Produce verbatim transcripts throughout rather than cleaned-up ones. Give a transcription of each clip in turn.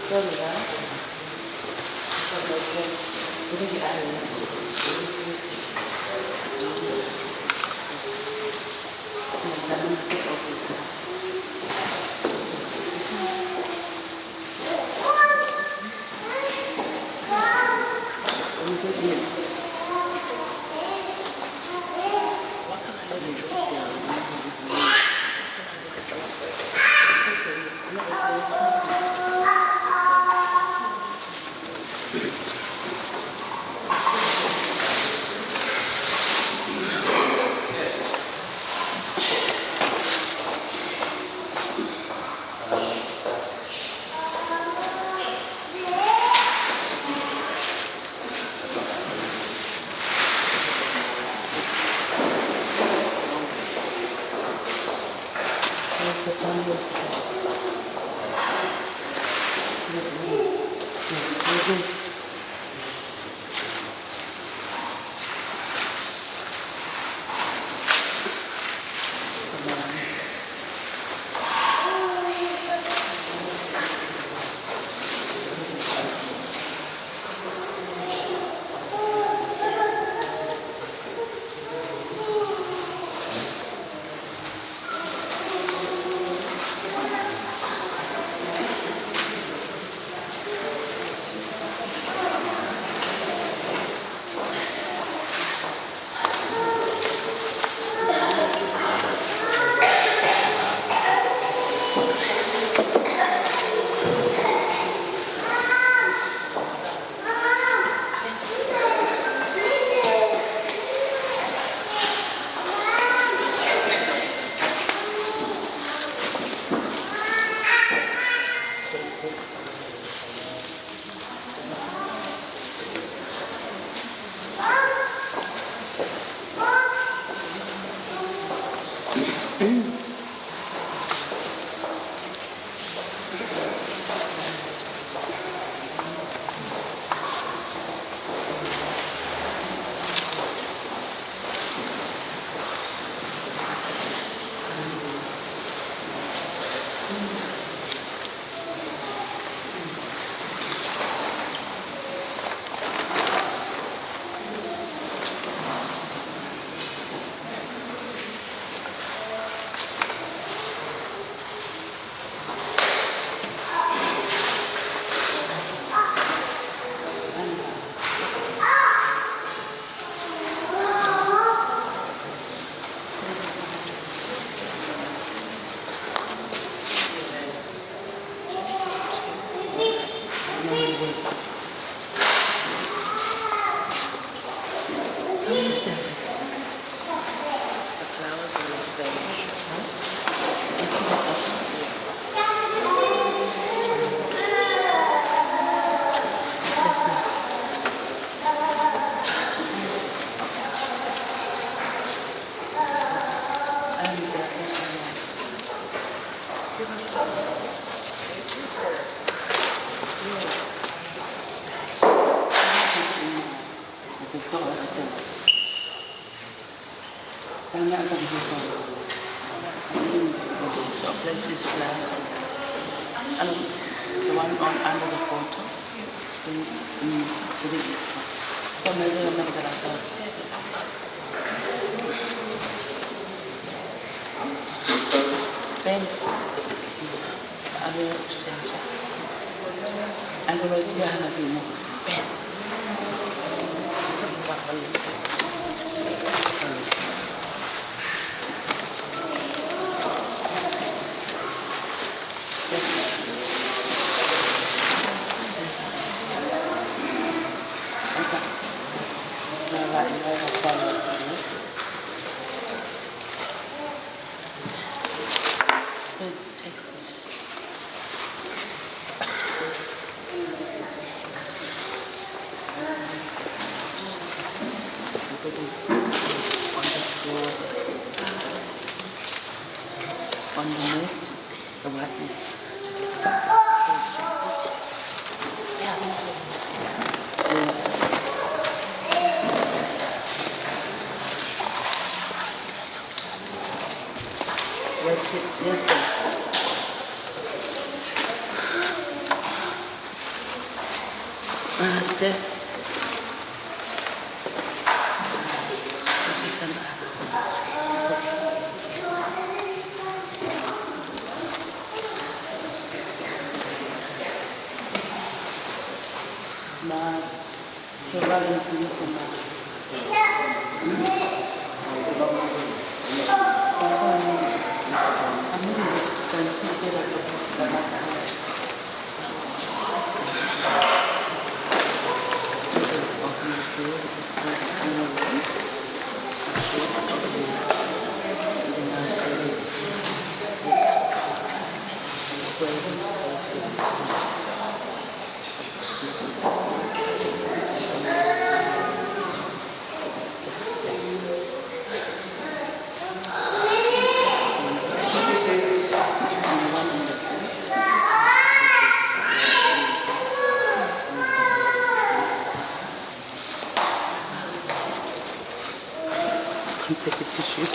The flowers on the stage. So place these flowers on the, um, the one on under the photo. Mm, mm, mm. Ben. On the left, the right. That's it. Yes, go. Master. Come take the tissues.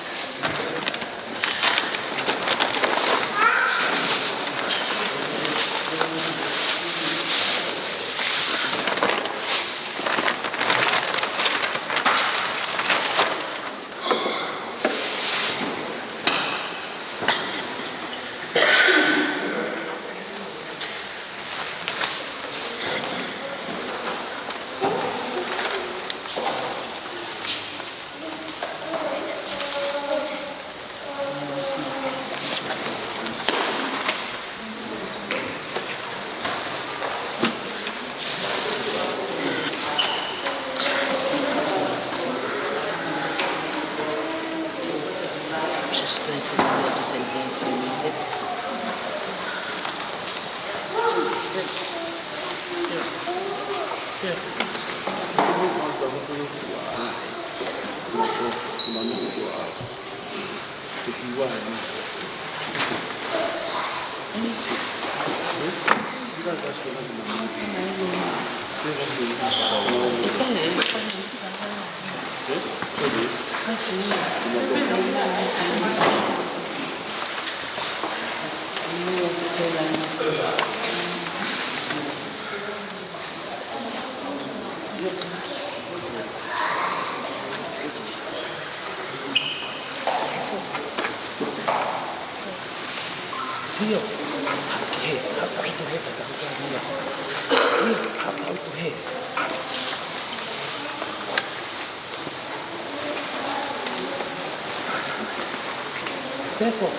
Just place it in there, just in case you need it. Sio, haʻu ki hē, haʻu ki hē, ka taku ka mia. Sio, haʻu, haʻu ki hē. Sefo.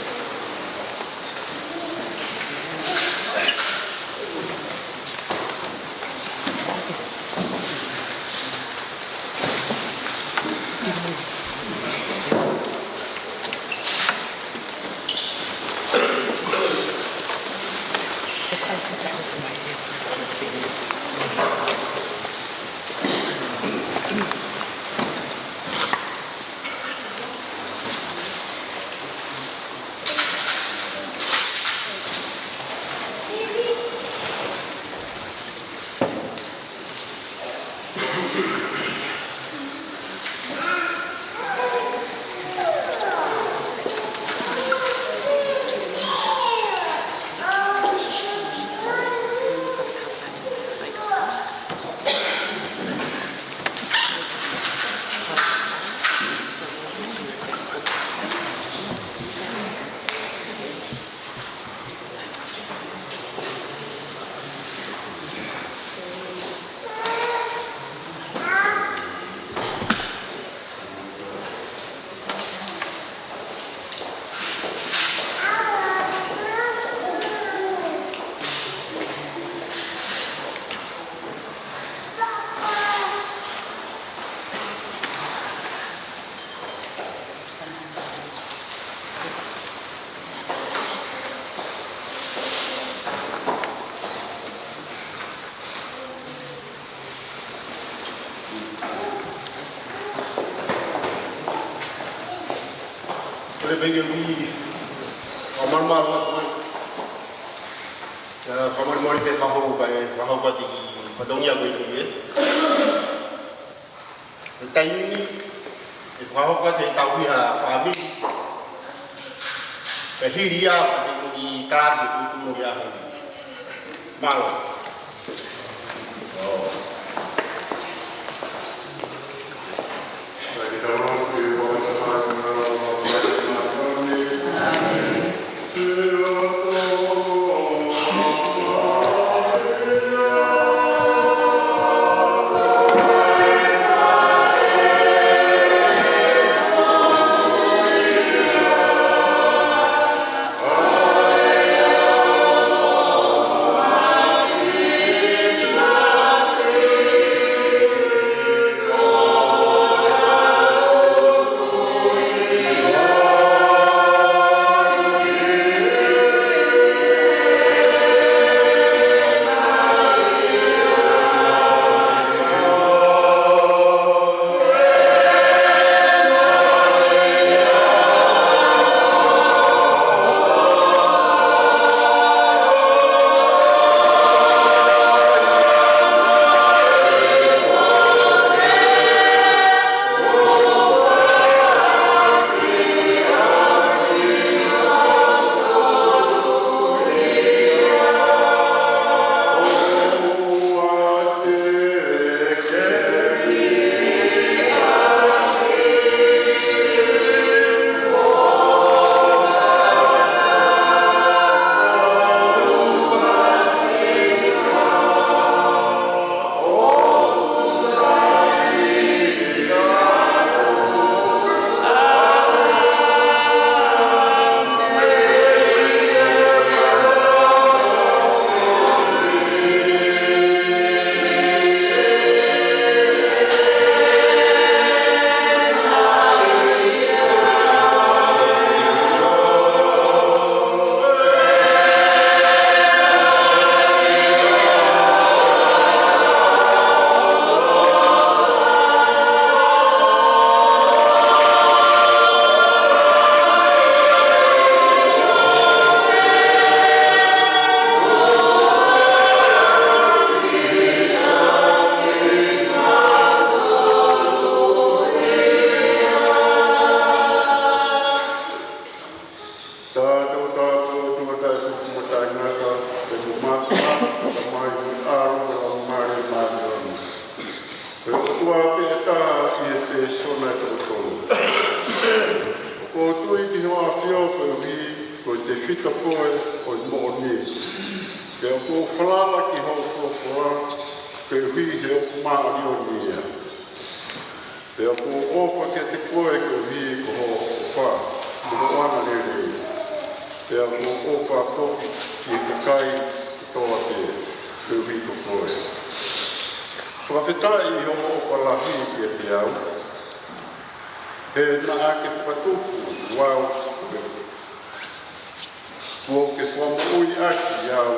Ko e pehē ni, ʻoku ou malumalu atu. ʻIo, fakamolemole pē fakahoko, kae fakahoko atu e kiʻi fatongia ko eni. Ko e taimi ni, ʻe fakahoko atu e tauhi ʻa e fāmili. Pea hili ia, pea te u kiʻi taki kutu ni ʻa honi. Mālō. ʻIo. Tātou, tātou, ʻOtua taʻetuku mo taʻengata, ʻoku mau fakafetaʻi mo e ʻAlo mo e Laumālie Māʻoniʻoni. Ko e ʻOtua pē ʻe taha ʻi he pēsona ʻe toko tolu. ʻOku ou tui ki hoʻo ʻAfio koeʻuhi ko e tefito koe ʻo e moʻoni. Pea ʻoku ou falala ki hoʻo folofola koeʻuhi he ʻoku māʻoniʻoni ia. Pea ʻoku ou ʻofa kiate koe koeʻuhi ko hoʻo ʻofa mo hoʻo angalelei. Pea ʻoku ou ʻofa foki ki he kakai kotoa pē koeʻuhi ko koe. Fakafetaʻi ʻi hoʻo ʻofa lahi kiate au, he naʻa ke fakatupu au, kuo ke fakamoʻui ʻaki au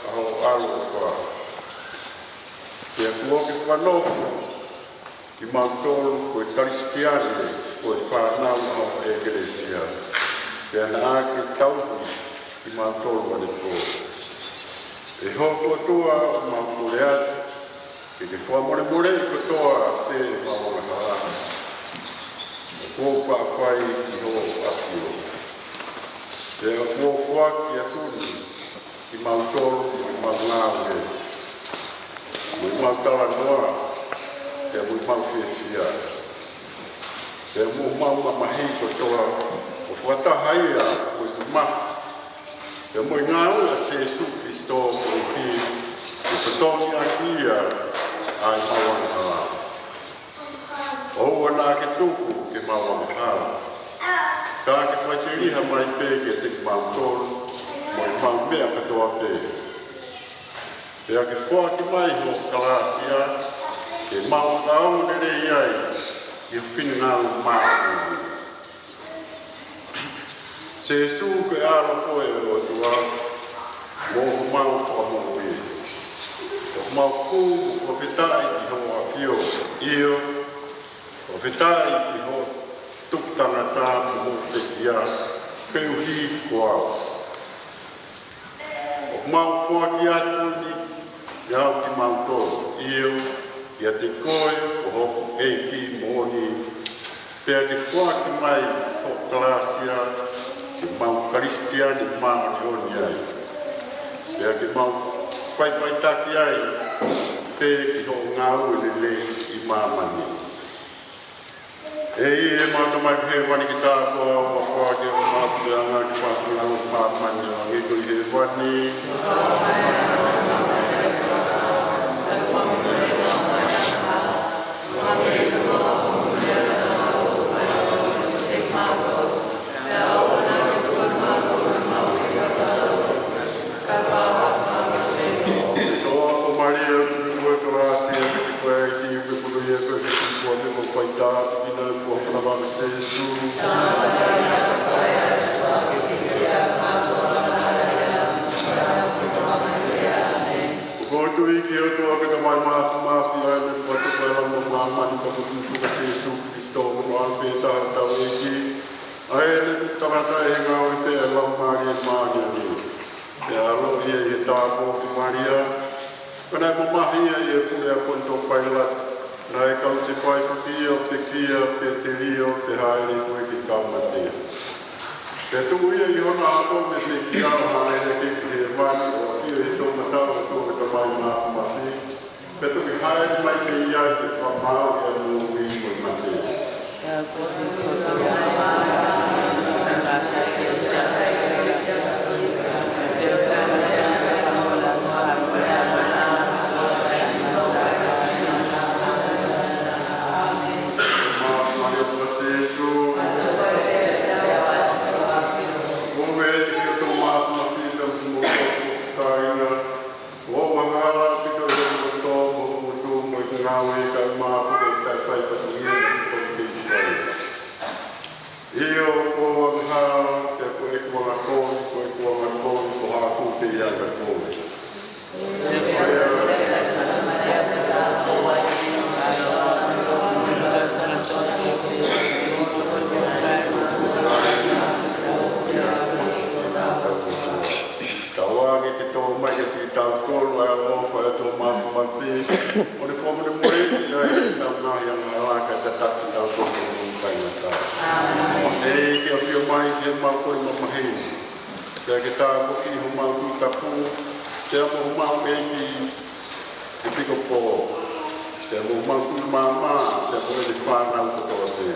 ʻa hoʻo ʻaloʻofa. Pea kuo ke fakanofo kimautolu ko e Kalisitiane, ko e fānau ʻa hoʻo ʻEkelesia. Pea naʻa ke tauhi kimautolu ʻanepō. ʻE hoku ʻOtua, ʻoku mau kole atu ke ke fakamolemoleʻi kotoa pē ʻemau angahala. ʻOku ou faʻa fai ki hoʻo ʻAfio. Pea ʻoku ou foaki atu ni kimautolu mo ʻemau ngāue, mo ʻemau talanoa, pea mo ʻemau fiefia, pea mo ʻemau mamahi kotoa, ʻo fakataha ia mo e mamahi, pea mo e ngāue ʻa Sīsū Kalaisi koeʻuhi ke totongi ʻaki ia ʻa ʻemau angahala. ʻOua naʻa ke tuku ke mau angahala, ka ke faʻiteliha mai pē kiate kimautolu mo ʻemau meʻa kotoa pē. Pea ke foaki mai ho kalāsia ke mau fakaongoongo lelei ai ʻi ho finangalo māʻoniʻoni. Sīsū, ko e ʻAlo koe ʻo e ʻOtua, mo homau Fakamoʻui. ʻOku mau kū mo fakafetaʻi ki hoʻo ʻAfio. ʻIo, fakafetaʻi ki hoʻo tuku tangata mo hoʻo pekia koeʻuhi ko au. ʻOku mau foaki atu ni kiate kimautolu, ʻio, kiate koe ko hoku ʻEiki moʻoni, pea ke foaki mai ho kalāsia ke mau Kalisitiane māʻoniʻoni ai, pea ke mau faʻifaʻitaki ai pē ki hoʻo ngāue lelei ʻi māmani. ʻEiki, ʻemau Tamai ʻi hēvani, ke tāpuakiʻi hoʻo huafa ke ʻoua naʻa tuku ʻa e anga ki he fakafinangalo ʻo māmani ʻo hangē ko ia ʻi hēvani. Tō afo Malia, kuo pau ʻa e kalasi ʻa e ʻEiki, kuo pau ʻa e ʻEiki, kuo pau ʻa e ʻEiki, kuo fai tāpuekina ʻa e fuofua ʻAlo ko Sīsū. ʻOku ou tui ki he ʻOtua ko e Tamai Māfimafi, ʻa ia naʻe fakatupu ʻa e Laumālie Māʻoniʻoni, pea kuo tuʻusi ʻa Sīsū Kalaisi ko hono ʻAlo pē taha ʻo hotau ʻEiki, ʻa ia naʻe tuʻu tangata ʻi he ngāue pē ʻa e Laumālie Māʻoniʻoni. Pea ʻaloʻi ia ʻi he tāpuaki ʻo Malia, pea naʻe mamahi ia ʻi he pule ʻa Ponitō Pailato, naʻe kalusefai foki ia ʻo pekia, pea telio, pea hāʻele foki ki he kau mate. Pea tuʻu ia ʻi hono ʻaho ʻo e pekia ʻo hāʻele ki hēvani ʻo ʻafio ʻi he toʻomataʻu ʻo e ʻOtua ko e Tamai Māfimafi, pea toki hāʻele mai pē ia ke fakamaauʻi ʻa e moʻui mo e mate. Māfimafi Sīsū, ʻoku ou tui ki he ʻOtua Māfimafi, ʻa e Tamai ʻoku moʻui taʻengata, ʻoku angahala ʻaupito ʻi hono loto, mo hono ngutu, mo ʻene ngāue, kae ʻumaʻā foki ʻene taʻe fai fatongia ʻi he kovi ke fai. ʻIo, ʻoku angahala, pea ko ʻeku angakovi, ko ʻeku angakovi, ko haʻaku pē ia ʻa e angakovi. Tauange ke tō mai kiate kitautolu ʻa e ʻofa ʻa e ʻOtua Māfimafi, ʻo ne fakamolemoleʻi ʻa ʻetau ngaahi angahala kae tataki kitautolu ki he moʻui taʻengata. ʻEiki, ʻafio mai ki heʻemau kole mamahi ni, pea ke tāpuakiʻi homau Tuʻi Tapu, pea mo homau ʻEiki ʻEpikopō, pea mo homau Tuʻi Māmā, pea mo ʻene fānau kotoa pē.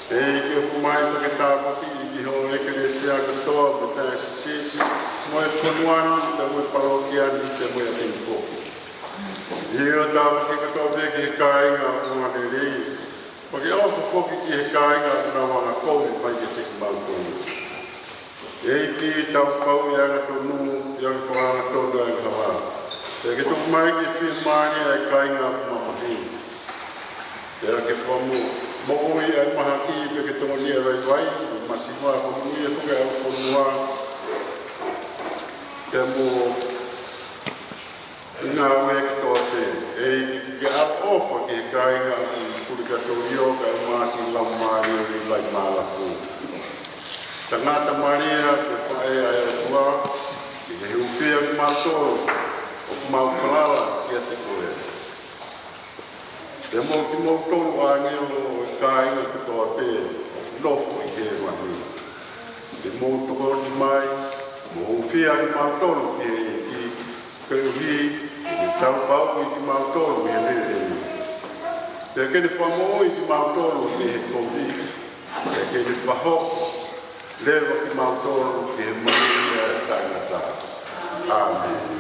ʻEiki, ʻofa mai pea ke tāpuakiʻi ki ho ʻEkelesia kotoa, mo e Taiosisi, mo e fonua ni, pea mo e palokia ni, pea mo e ʻapi ni foki. ʻIo, tāpuakiʻi kotoa pē ki he kāinga ʻoku nau lelei, pea ke ʻofa foki ki he kāinga ʻoku nau angakovi mai kiate kimautolu. ʻEiki, tau pau ʻi he angatonu, ʻi he fakaangatonu ʻa e angahala. Pea ke tuku mai ke fiemālie ʻa e kāinga ʻoku mamahi. Pea ke fakamoʻui, moʻui ʻa e mahaki, pea ke tokoniʻi ʻa e vaivai, masiva, fakamoʻui ʻa e fakaʻaufonua. Pea mo e ngāue kotoa pē, ʻEiki, ke ʻaloʻofa ki he kāinga ʻoku ʻi pulekatōlio, kae ʻumaʻā siʻi laumālie ʻoku ʻi Laumālaku. Sangata Malia, ko e faʻē ʻa e ʻOtua, ke ke hūfia kimautolu ʻoku mau falala kiate koe. Pea mo kimoutolu ʻāngelo ʻo e kāinga kotoa pē ʻoku nofo ʻi hēvani, ke mou tokoni mai, mo hūfia kimautolu ki he ʻEiki, koeʻuhi ke tau pauʻi kimautolu ʻi he lelei. Pea ke ne fakamoʻui kimautolu mei he kovi, pea ke ne fakahoko leva kimautolu ki he moʻui taʻengata. ʻĀmeni.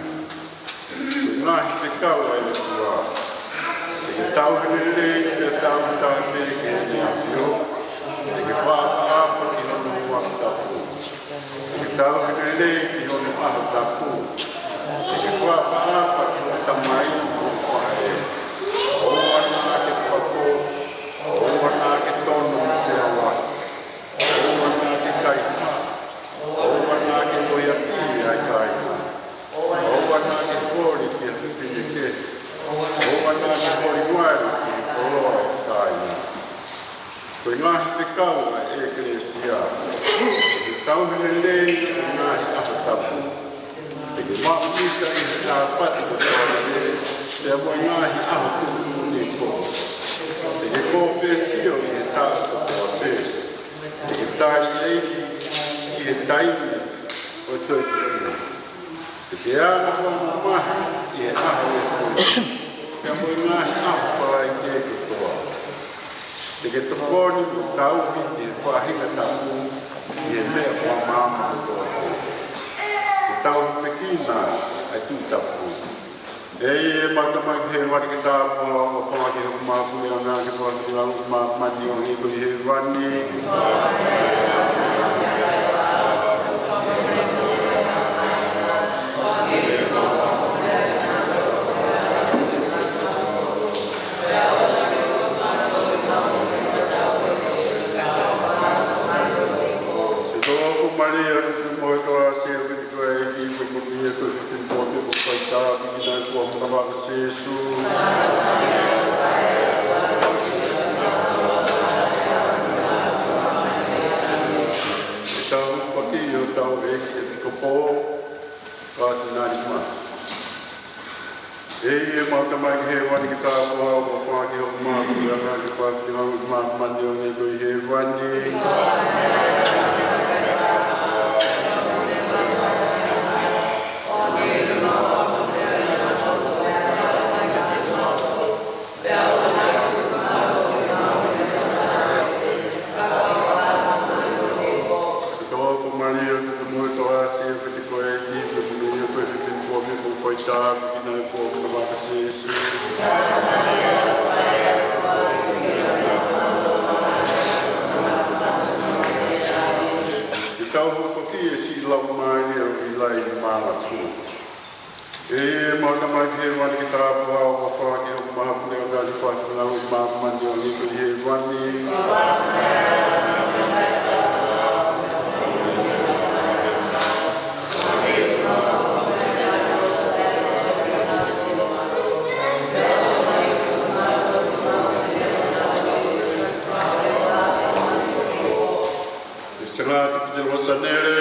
Ko e ngaahi fekau ʻa e ʻOtua. Te ke tauhi lelei, pea tauhi taha pē ki heʻene ʻafio. Te ke fakaʻapaʻapa ki hono huafa tapu. Te ke tauhi lelei ki hono ʻaho tapu. Te ke fakaʻapaʻapa ki hoʻo tamai mo hoʻo faʻē. ʻOua naʻa ke fakapō, ʻoua naʻa ke tono mo feʻauaki, ʻoua naʻa ke kaihaʻa, ʻoua naʻa ke lohiakiʻi ʻa e kāinga, ʻoua naʻa ke holi ki ha fefine kehe, ʻoua naʻa ke holi vale ki he koloa ʻo e kāinga. Ko e ngaahi fekau ʻa e ʻEkelesia. Te ke tauhi lelei ʻi he ngaahi ʻaho tapu. Te ke maʻu misa ʻi he Sāpate kotoa pē, pea mo e ngaahi ʻaho tuʻutuʻuni foki. Te ke kōfesio ʻi he taʻu kotoa pē. Te ke tali ʻEiki ʻi he taimi ʻo e Toetuʻu. Te ke anga hoʻo mamahi ʻi he ʻaho ʻo e Foʻi, pea mo e ngaahi ʻaho Falaite kotoa. Te ke tokoni mo tauhi ʻi he faʻahinga tapu ʻi he meʻa fakamaama kotoa pē. Ke tau fekina ʻa e Tuʻi Tapu. ʻE ʻemau Tamai ʻi hēvani, ke tāpuhā ho huafa, ke hoko mai ho puleʻanga, ke fakafoki ho ʻamanaki ʻi māmani ʻo hangē ko ia ʻi hēvani. Siʻoto ʻofa Malia, ʻoku ke motuʻa ʻi he ʻEiki, ko e ʻEiki ko e Moʻui, ko e fefine fua pē kuo fai tāpuekina ʻi he fuakava ko Sīsū. Ke tau fakahoko ʻetau ʻEiki ʻEpikopō, Katinali Mata. ʻE ʻemau Tamai ʻi hēvani, ke tāpuhā ho huafa, ke hoko mai ho puleʻanga, ke fakafoki ho ʻamanaki ʻi māmani ʻo hangē ko ia ʻi hēvani. Siʻoto ʻofa Malia, ʻoku ke motuʻa ʻi he ʻEiki, ko e ʻEiki ko e Moʻui, ko e fefine fua pē kuo fai tāpuekina ʻi he fuakava ko Sīsū. Ke tau hūfaki ʻi he siʻi laumālie ʻo ʻĪlai Malafua. ʻE ʻemau Tamai ʻi hēvani, ke tāpuhā ho huafa, ke hoko mai ho puleʻanga, ke fakafoki ho ʻamanaki ʻi māmani ʻo hangē ko ia ʻi hēvani. ʻE Sengāti Pita Losanele.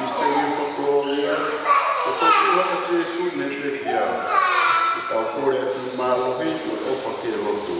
Misiteli fakakolōlia, ko e tō ʻa Sīsū mei he pekia. Ke tau kole atu mālohi, ko e ʻofa ke lotu.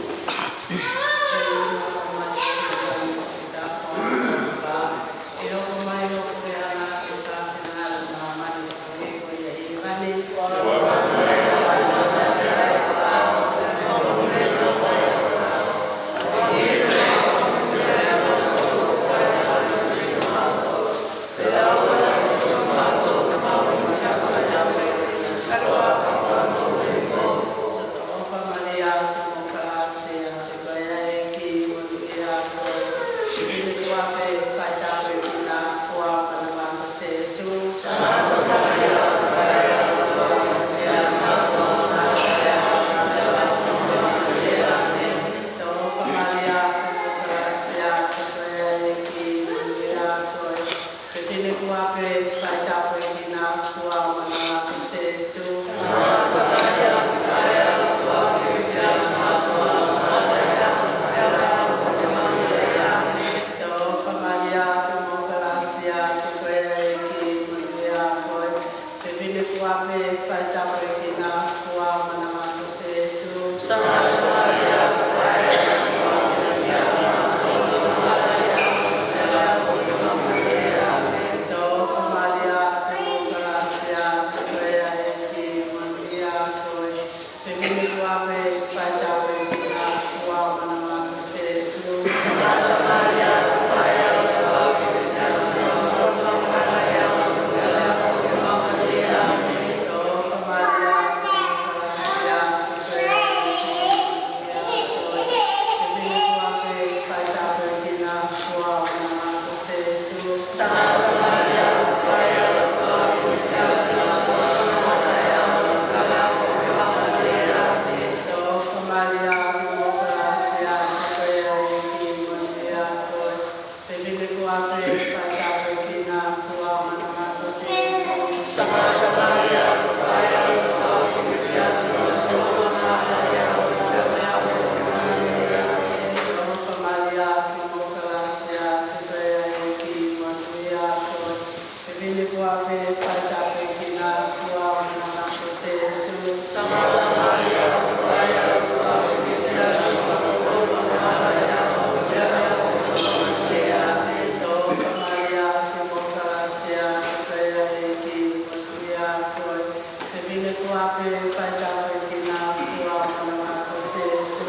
Fefine ko ā pē fai tāpuekina ʻa e ʻOtua, ʻa e ʻAlo ko Sīsū. Fefine ko ā pē fai tāpuekina ʻa e ʻOtua, ʻa e ʻAlo ko Sīsū.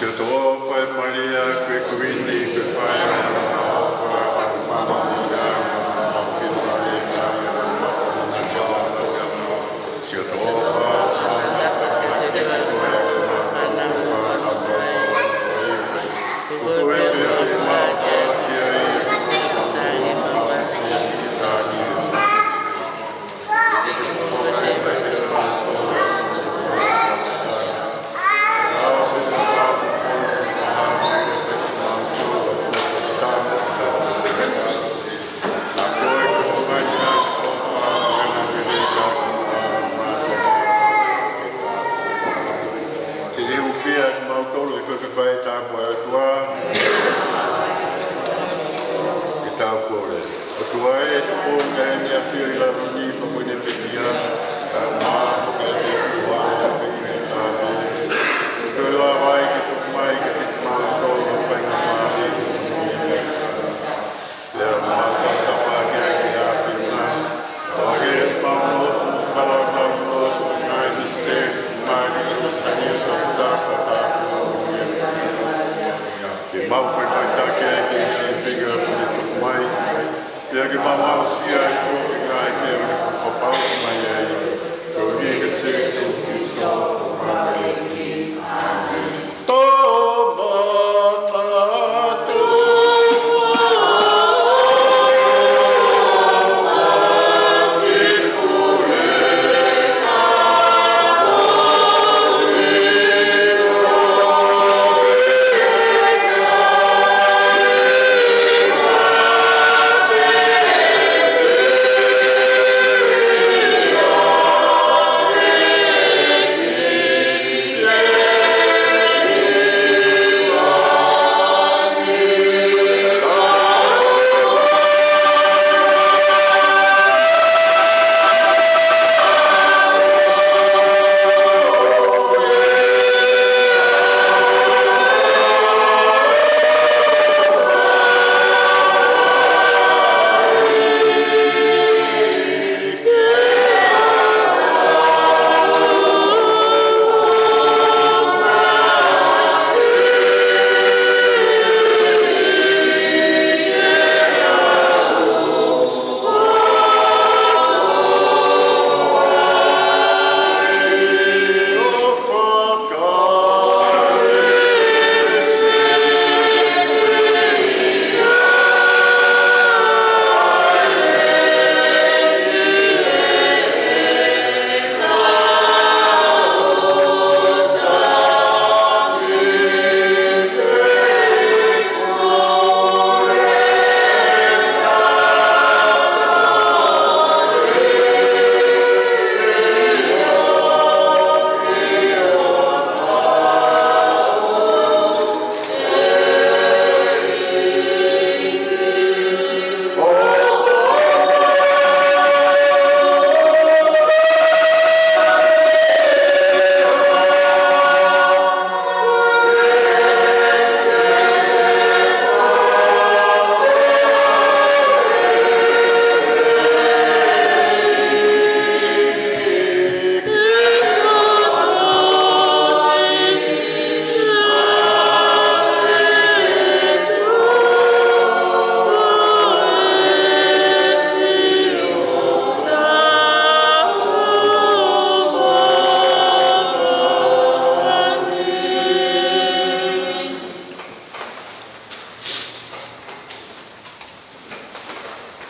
Siʻoto ʻofa ʻe Malia, ko e Kuini, ko e faʻē ʻo e ʻaloʻofa, ʻoku māʻoniʻoni ʻa e ʻaloʻofa, ʻoku māʻoniʻoni ʻa e ʻaloʻofa. Siʻoto ʻofa ʻe Malia, ko e Kuini, ko e faʻē ʻo e ʻaloʻofa, ʻoku māʻoniʻoni ʻa e ʻaloʻofa. Ke ne hūfia kimautolu ʻi he fakafetaʻi tāpuaki ʻa e ʻOtua. Ke tau kole. ʻOtua ē, tuku ʻa ʻEne ʻAfio ʻi lalo ni, pea mo ʻEne pekia, kae ʻumaʻā foki ʻa e ʻOtua ʻi he ʻAfio. Toe lava ai ke tuku mai kiate kimautolu ʻa e faingamālie. Pea mo e tautapa ki he ʻAfiona, ʻo ʻai ke mau nofo mo fakalaulauloto ki he ngaahi misiteli ʻo e māhina ni, ʻo sani ʻo tautapa tāpuni. Ke mau faʻifaʻitaki ai ki he sīpinga kuo ne tuku mai, pea ke mau aʻusia ai foki e ngaahi meʻa ʻoku ne fakapapauʻi mai ai, koeʻuhi ko Sīsū Kalaisi ko homau ʻEiki. ʻĀmeni.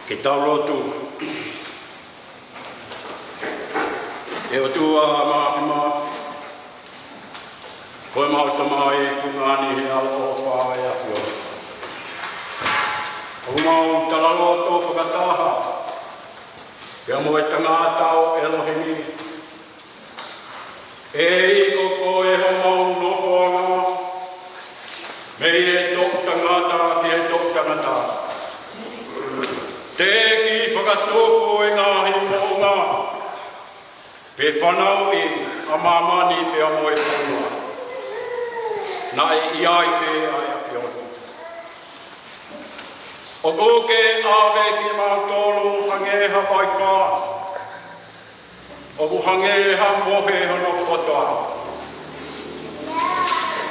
Ke tau lotu. ʻE ʻOtua Māfimafi, ko ʻemau Tamai, tuʻunga ni he ʻaloʻofa ʻa e ʻAfiona. ʻOku mau talaloto fakataha pea mo e tangata ʻo ʻElohimi. ʻEiki, ko koe homau nofoʻanga, mei he toʻutangata ki he toʻutangata. Teʻeki fakatupu e ngaahi moʻunga, pe fanauʻi ʻa māmani pea mo e fonua. Naʻe ʻi ai pē ʻa e ʻAfiona. ʻOku ke ʻave kimautolu hangē ha vaifā, ʻoku hangē ha mohe hono kotoa.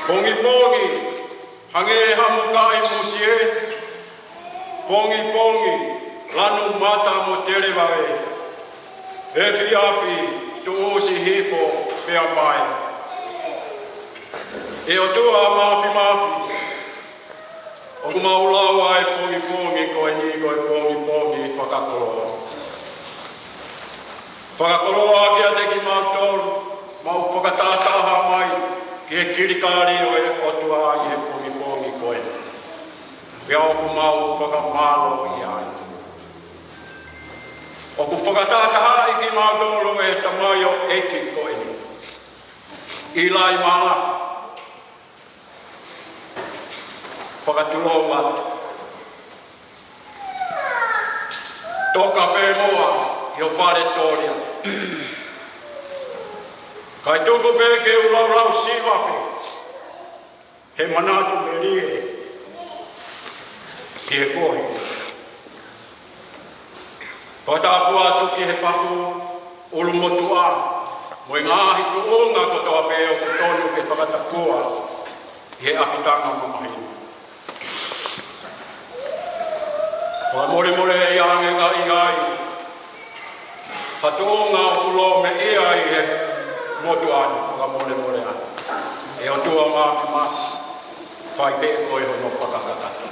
Pongipongi, hangē ha mukaʻi musie. Pongipongi, lanu mata mo televave. Efiafi, tuʻusi hifo pea mai. ʻE ʻOtua Māfimafi, ʻoku mau lau ʻa e pongipongi ko eni ko e pongipongi fakakoloa. Fakakoloa kiate kimautolu, mau fakatahataha mai ki he kilikali ʻo e ʻOtua ʻi he pongipongi ko eni. Pea ʻoku mau fakamālō ai. ʻOku fakatahatahaʻi kimautolu ʻe he tamaioʻeiki ko eni, ʻIlai Maalafi. Fakatulou atu. Toka pē muʻa ʻi ho fale tōlia. Kae tuku pē ke u laulau siva pē he manatu melie ki he kohi. Fakatapu atu ki he fahu ʻulumotuʻa mo e ngaahi tuʻunga kotoa pē ʻoku tonu ke fakatapua ʻi he ʻapitanga mamahi. Fakamolemole ia ange ka ʻi ai ha tuʻunga ʻoku lōmeʻi ai he motuʻa ni, fakamolemole atu. ʻE ʻOtua Māfimafi, fai pē koe hono fakakakato.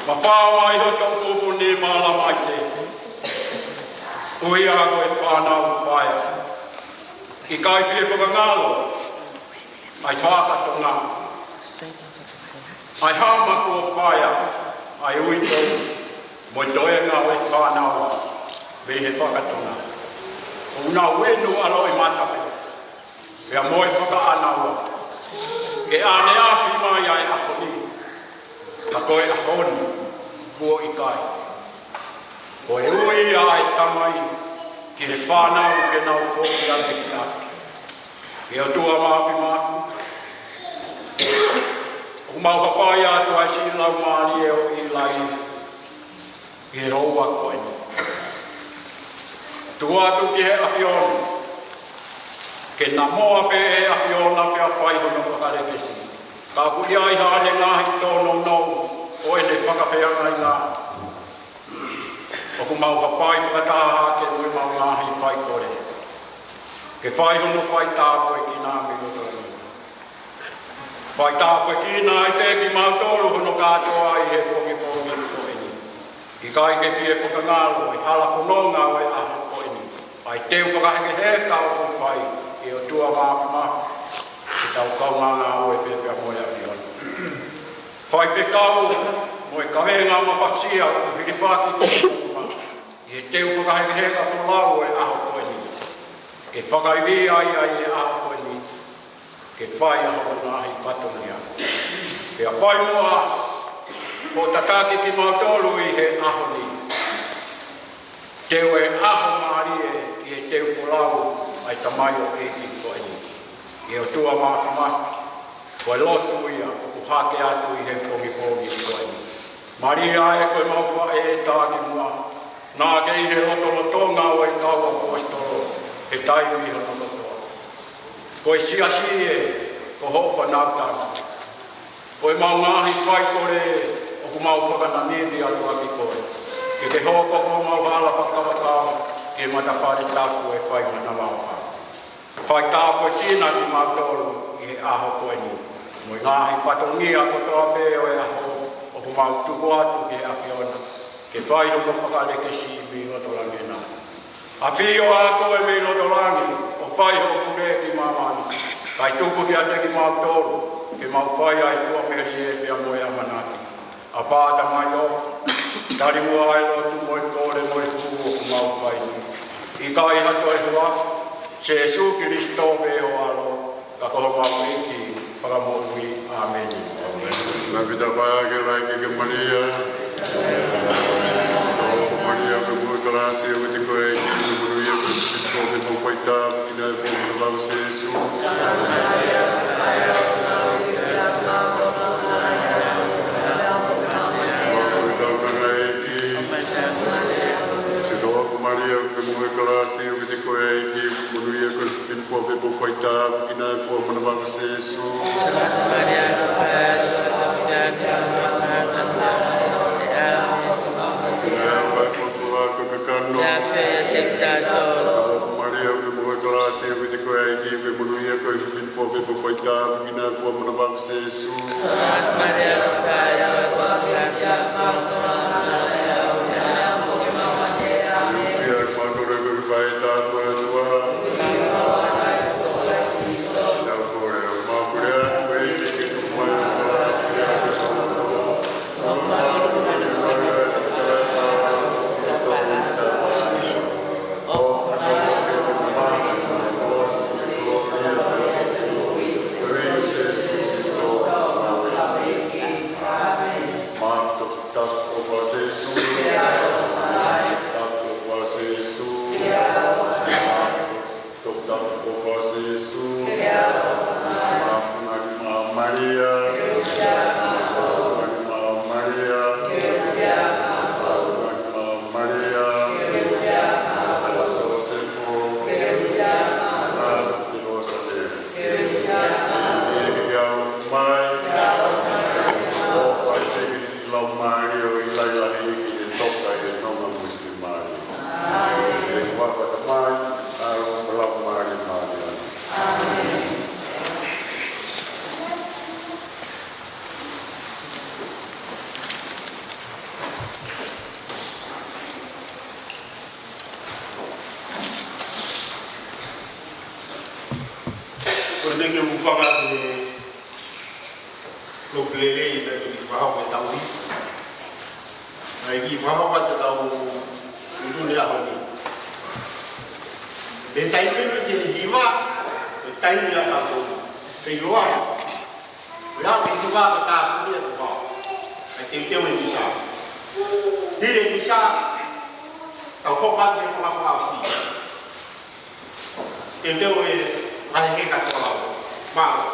Mafao mai ho toʻukupu ni mālama ʻi te. Ui ā ko e fānau paea. ʻIkai fie fakangalo ʻa e faka-Tonga, ʻa e hama kuo paea, ʻa e uitou mo e toenga ʻo e fānau mei he faka-Tonga. ʻOku nau inu ʻa Loʻimata pē, pea mo e fakaʻānaua, ke ʻaneafi mai ʻa e ʻaho ni. Ka ko e ʻaho ni, kuo ʻikai. Ko e ui ia ʻa e Tamai ki he fānau ke nau foki ange ki ʻapi. ʻE ʻOtua Māfimafi, ʻoku mau hapai atu ʻa e siʻi laumālie ʻo ʻIlai ʻi he houa ko eni. Tuku atu ki he ʻAfiona, ke namoa pē ʻe he ʻAfiona pea fai hono fakalekesi. Ka ʻoku ʻi ai haʻane ngaahi tōnounou ʻo ʻene fakafeangai na. ʻOku mau hapai fakataha ke ui mau ngaahi faikole, ke fai hono faitāpuekina mei loto. Faitāpuekina ai pē kimautolu hono kātoa ʻi he pongipongi ko eni. ʻIkai ke fie fakangalo ʻa e hala fononga ʻo e ʻaho ko eni, ʻa e teu fakahekeheka ʻoku fai, ʻe ʻOtua Māfimafi, ke tau kaungā ngāue pē pea mo e ʻAfiona. Faifekau mo e kavenga mafasia ʻoku hilifaki ki he ʻi he teu fakahekeheka folau ʻo e ʻaho ko eni. Ke fakaivia ai ʻa e ʻaho ko eni, ke fai ʻa hono ngaahi fatongia. Pea fai muʻa hoʻo tataki kimautolu ʻi he ʻaho ni. Teu e ʻaho mālie ʻi he teu folau ʻa e tamaioʻeiki ko eni. ʻE ʻOtua Māfimafi, ko e lotu ia ʻoku hake atu ʻi he pongipongi ko eni. Maria ē, ko e mau faʻē tā ki muʻa, naʻa ke ʻi he lotolotonga ʻo e kau ʻaposetolo he taimi hono kotoa. Ko e siasi ē, ko hoʻo fānau tangata. Ko e mau ngaahi faikole ē, ʻoku mau fakananimi atu ʻaki koe. Ke ke hoko ko homau hala fakakavakava ki he matafale tapu ʻo e fai manavaʻofa. Faitāpuekina kimautolu ʻi he ʻaho ko eni, mo e ngaahi fatongia kotoa pē ʻo e ʻaho, ʻoku mau tuku atu ki he ʻAfiona, ke fai hono fakalekesi mei loto langi na. ʻAfio ā koe mei loto langi, ʻo fai hoʻo pule ki māmani, kae tuku kiate kimautolu, ke mau fai ʻa e tuʻamelie pea mo e ʻamanaki. ʻApā Tamai ʻofa, tali muʻa ʻa e lotu mo e kole mo e hū ʻoku mau fai ni. ʻIkai ha toe huafa, Sēsū Kilisitō pē ho ʻAlo, ka ko homau ʻEiki fakamoʻui. ʻĀmeni. Ngaahi fita paea ke laiki kia Malia. Ko Malia, ʻoku ke moʻui ʻi he kalasi, ʻoku ʻiate koe ʻa e ʻEiki, monūʻia koe ʻi he kau faitāpuekina, ʻi he fuʻu moʻui ʻa Sēsū. Mana bang Sēsū. Ave Maria, ʻoku ʻi ai ʻa e ʻOtua, ʻoku ke fiefia ʻi he ʻaho ni, ʻo fai ʻa ho loto, ʻo fai ʻi he ʻaho ni, ʻo fai ʻa e fai tapu ʻa e ʻOtua. Ina kole, ʻo mau kole atu ʻEiki ke tuku mai ʻa e fakaʻapaʻapa ʻa e ʻOtua. Toketā ko Sīsū. Māfimafi Maʻa Malia. Māfimafi Maʻa Malia. Māfimafi Maʻa Malia. Sosefo. Santa Rosa de. Ke ke au mai. ʻO fai sēnesi lau Malia ʻo ʻiloa ʻi he ʻEiki ʻi he toka ʻi he nonga muimui Malia. ʻE ʻOtua ko e Tamai, ʻAlo, Laumālie Māʻoniʻoni. ʻĀmeni. Ko e meʻa ke u fakaʻamu ke u lelei pē ki he fakahoko ʻetau ʻaho ni. ʻA ia ki he fakahoko ʻetau ʻutu he ʻaho ni. Pea taimi pē ki he hiva, ko e taimi ia ʻoku tau feiloaʻaki. Ko ia ko e hiva ko e tāpuni ʻa e tapa. ʻA e teuteu e misa. Hili e misa, tau hoko atu ki he konga fakaʻosi. Teuteu e ngaahi heka toko lau. Mālō.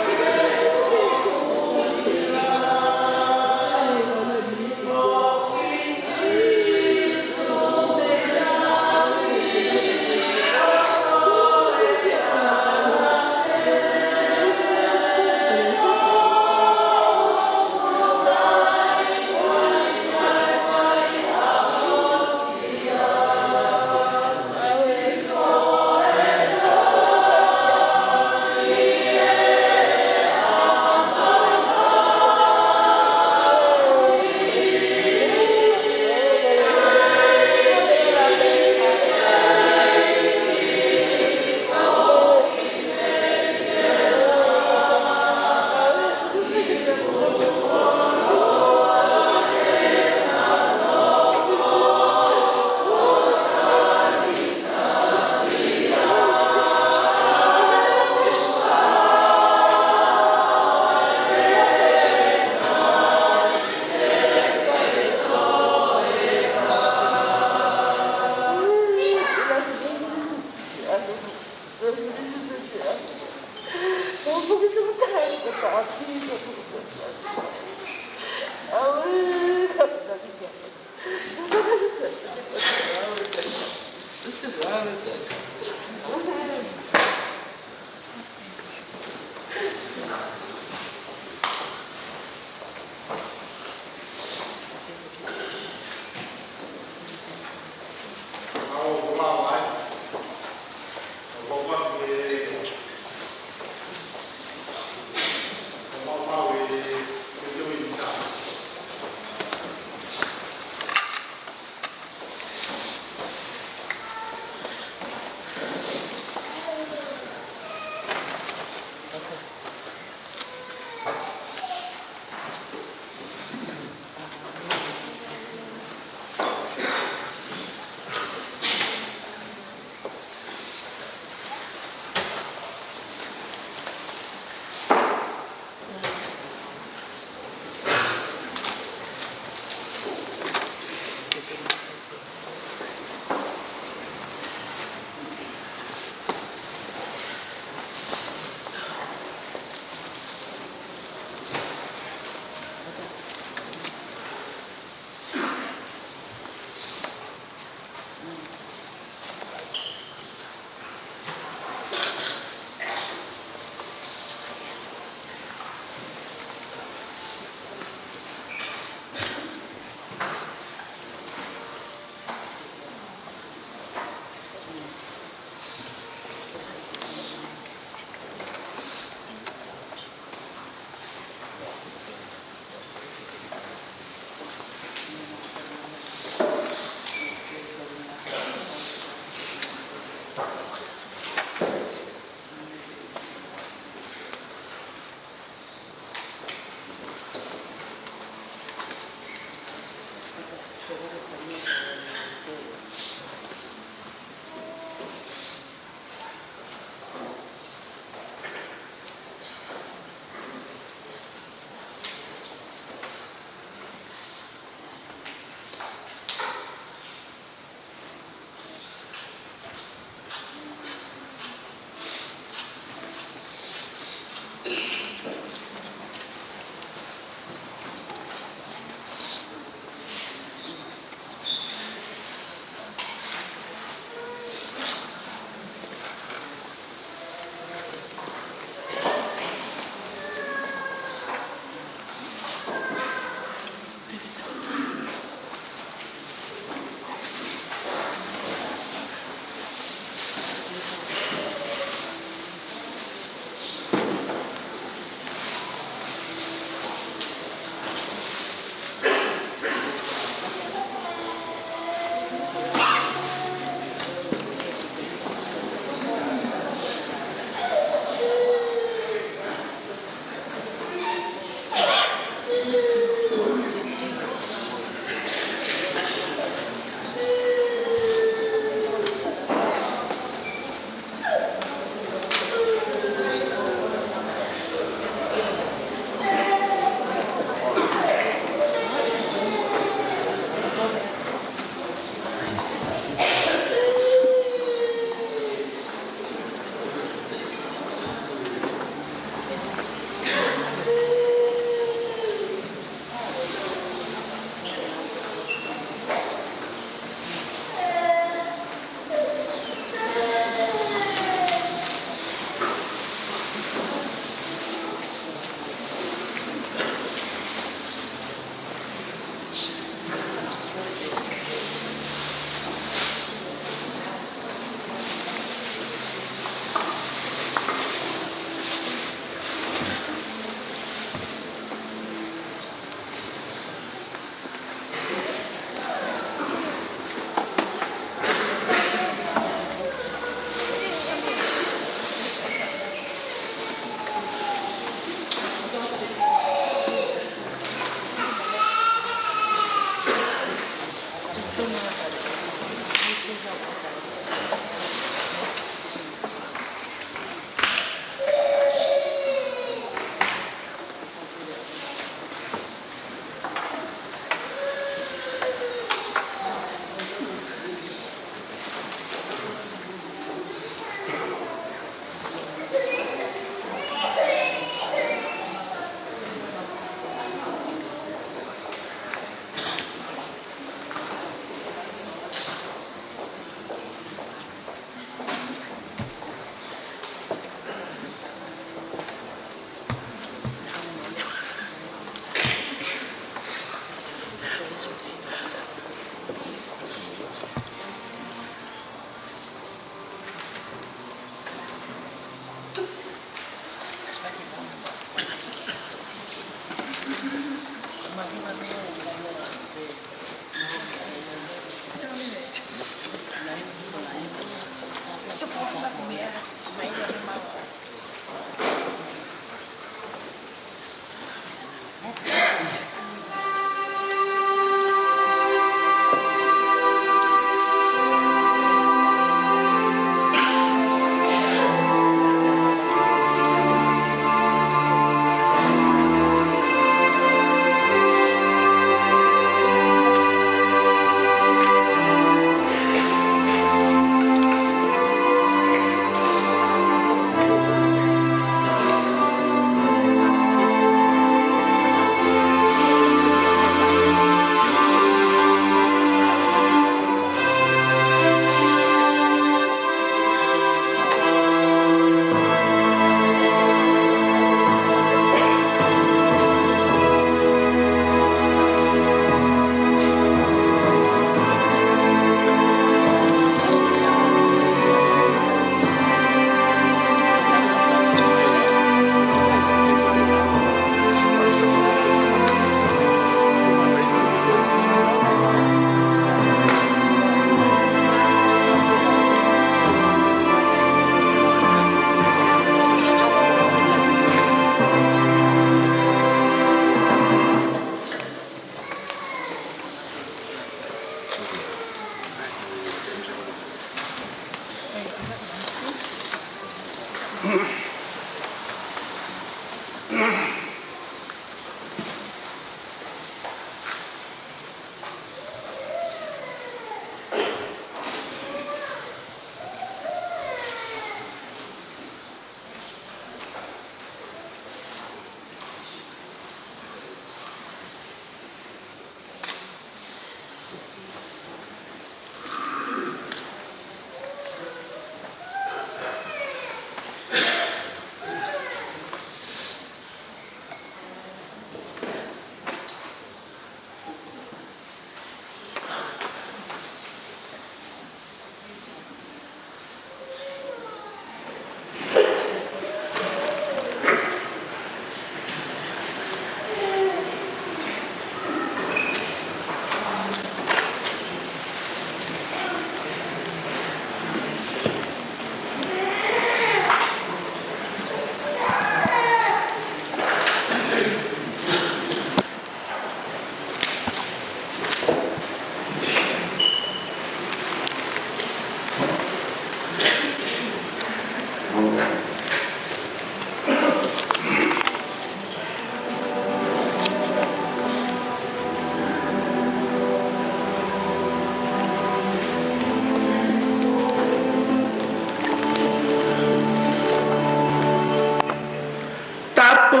Tapu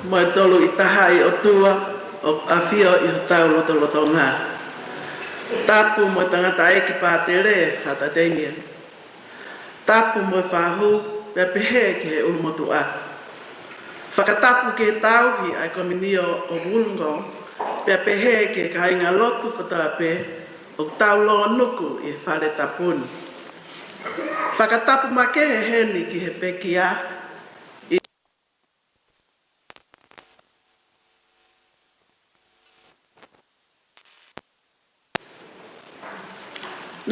mo e Tolu-ʻi-Tahaʻi ʻOtua ʻoku ʻafio ʻi hotau lotolotonga. Tapu mo e Tangataʻeiki Pātele Fata Damien. Tapu mo e fahu, pea pehē ki he ʻulumotuʻa. Fakatapu ki he tauhi ʻa e Kominio ʻo Wollongong, pea pehē ki he kāingalotu kotoa pē ʻoku tau lōnuku ʻi he fale tapu ni. Fakatapu makehe heni ki he pekia,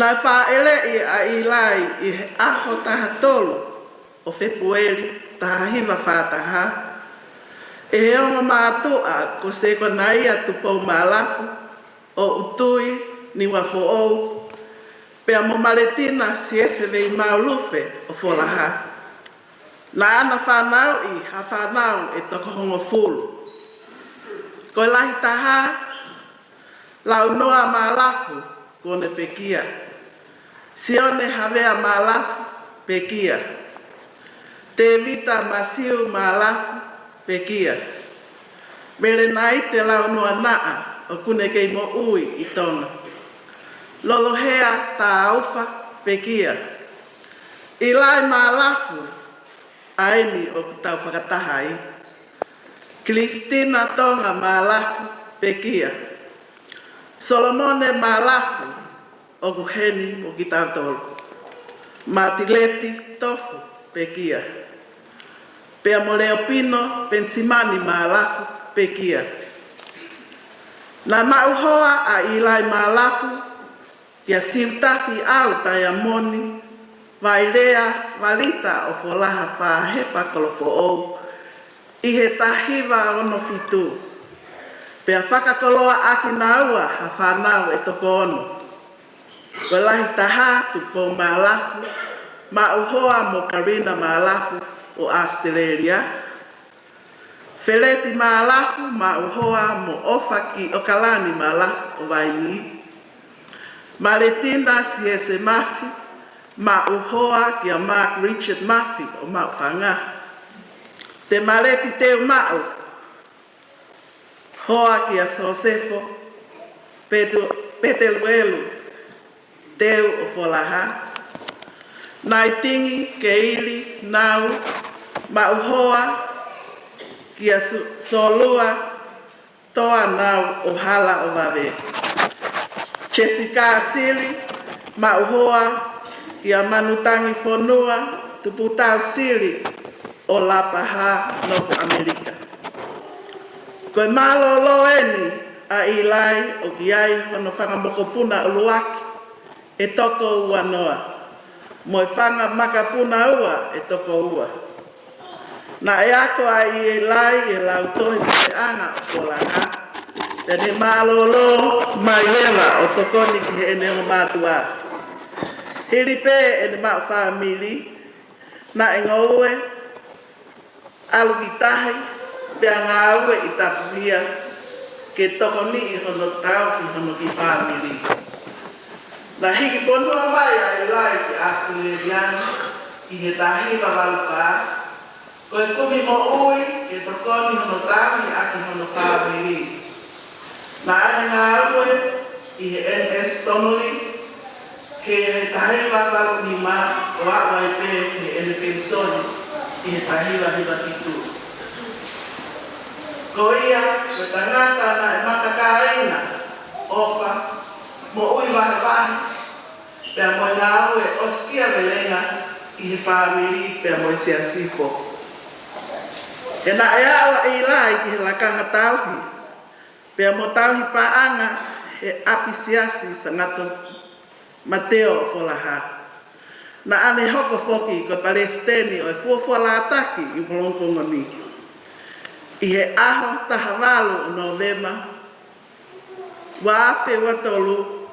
naʻe fāʻeleʻi ʻa ʻIlai ʻi he ʻaho taha tolu ʻo Fēpueli taha hiva fā taha, ʻe he ongo mātuʻa ko Sekonaia Tupou Maalafu ʻo ʻUtui, Niuafoʻou, pea mo Maletina Siese Veimau Lufe ʻo Folaha. Naʻa na fanauʻi ha fānau ʻe toko hongofulu. Ko e lahi taha, Launoa Maalafu, kuo ne pekia. Sione Havea Maalafu, pekia. Tēvita Masiu Maalafu, pekia. Melenaite Launoa Naʻa, ʻoku ne kei moʻui ʻi Tonga. Lolohea Taufa, pekia. ʻIlai Maalafu, ʻa eni ʻoku tau fakataha ai. Kilisitina Tonga Maalafu, pekia. Solomone Maalafu, ʻoku heni mo kitautolu. Matileti Tofu, pekia. Pea mo Leopino Penisimani Maalafu, pekia. Naʻe maʻu hoa ʻa ʻIlai Maalafu kia Siutafi ʻAu Taiamoni Vailea Valita ʻo Folaha Fahefa Kolofoʻou ʻi he taha hiva ono fitu, pea fakakoloa ʻaki naua ha fānau ʻe toko ono. Ko e lahi taha, Tupou Maalafu, maʻu hoa mo Karina Maalafu ʻo ʻAositelēlia. Feleti Maalafu, maʻu hoa mo ʻOfaki ʻOkalani Maalafu ʻo Vainī. Maletina Siese Mafi, maʻu hoa kia Mark Richard Mafi ʻo Maʻufanga. Temaleti Teumaʻu, hoa kia Sosefo Petu-, Peteluelu Teu ʻo Folaha. Naitingi Keili Nau, maʻu hoa kia Su-, Solua Toa Nau ʻo Hala ʻo Vave. Jessica Sili, maʻu hoa kia Manutangi Fonua Tuputau Sili ʻo Lapaha, Nofo ʻAmelika. Ko e mālōlō eni ʻa ʻIlai ʻoku ʻi ai hono fanga mokopuna ʻuluaki ʻe toko ua noa, mo e fanga makapuna ua ʻe toko ua. Naʻe ako ʻa ʻIlai ʻi he lautohi puleʻanga ʻo Folaha, pea ne mālōlō mai leva ʻo tokoni ki heʻene ongo mātuʻa. Hili pē ʻene maʻu fāmili, naʻe ngoue, ʻalu ki tahi, pea ngāue ʻi Tapuhia ke tokoniʻi hono tauhi hono kiʻi fāmili. Naʻe hiki fonua mai ʻa ʻIlai ki ʻAositelēlia ni ʻi he taha hiva valu fā, ko e kumi moʻui ke tokoni hono tauhi ʻaki hono fāmili. Naʻa ne ngāue ʻi he M S Donnelly he, he taha hiva valu nima ʻo aʻu ai pē ki heʻene penisoni ʻi he taha hiva hiva fitu. Ko ia, ko e tangata naʻe matakāina, ʻofa, moʻui vahevahe, pea mo e ngāue ʻosikiavelenga ʻi he fāmili pea mo e siasi foki. He naʻe aʻu ʻa ʻIlai ki he lakanga tauhi, pea mo tauhi paʻanga he ʻapi siasi Sangato Mateo ʻo Folaha. Naʻa ne hoko foki ko e palesiteni ʻo e Fuofua Lātaki ʻi Wollongong ni. ʻI he ʻaho taha valu ʻo Nōvema, ua afe ua tolu,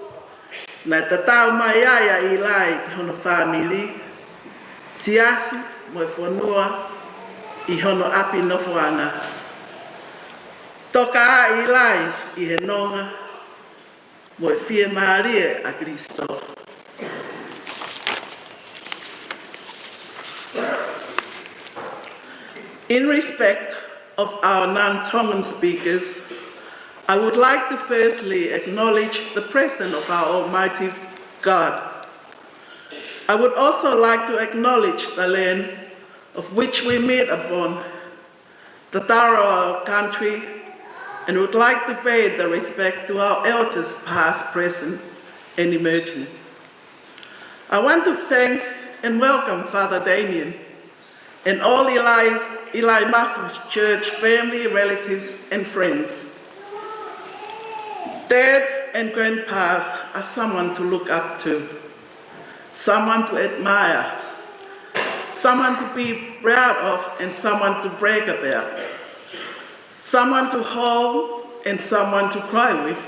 naʻe tatau mai ai ʻa ʻIlai ki hono fāmili, siasi, mo e fonua ʻi hono ʻapi nofoʻanga. Toka ʻa ʻIlai ʻi he nonga mo e fiemālie ʻa Kalaisi. In respect of our non-Tongan speakers, I would like to firstly acknowledge the presence of our Almighty God. I would also like to acknowledge the land of which we meet upon, the Tarawa country, and would like to pay the respect to our elders past, present, and emerging. I want to thank and welcome Father Damien and all ʻIlai's, ʻIlai Mafu Church family, relatives, and friends. Dads and grandpas are someone to look up to, someone to admire, someone to be proud of, and someone to brag about, someone to hold and someone to cry with,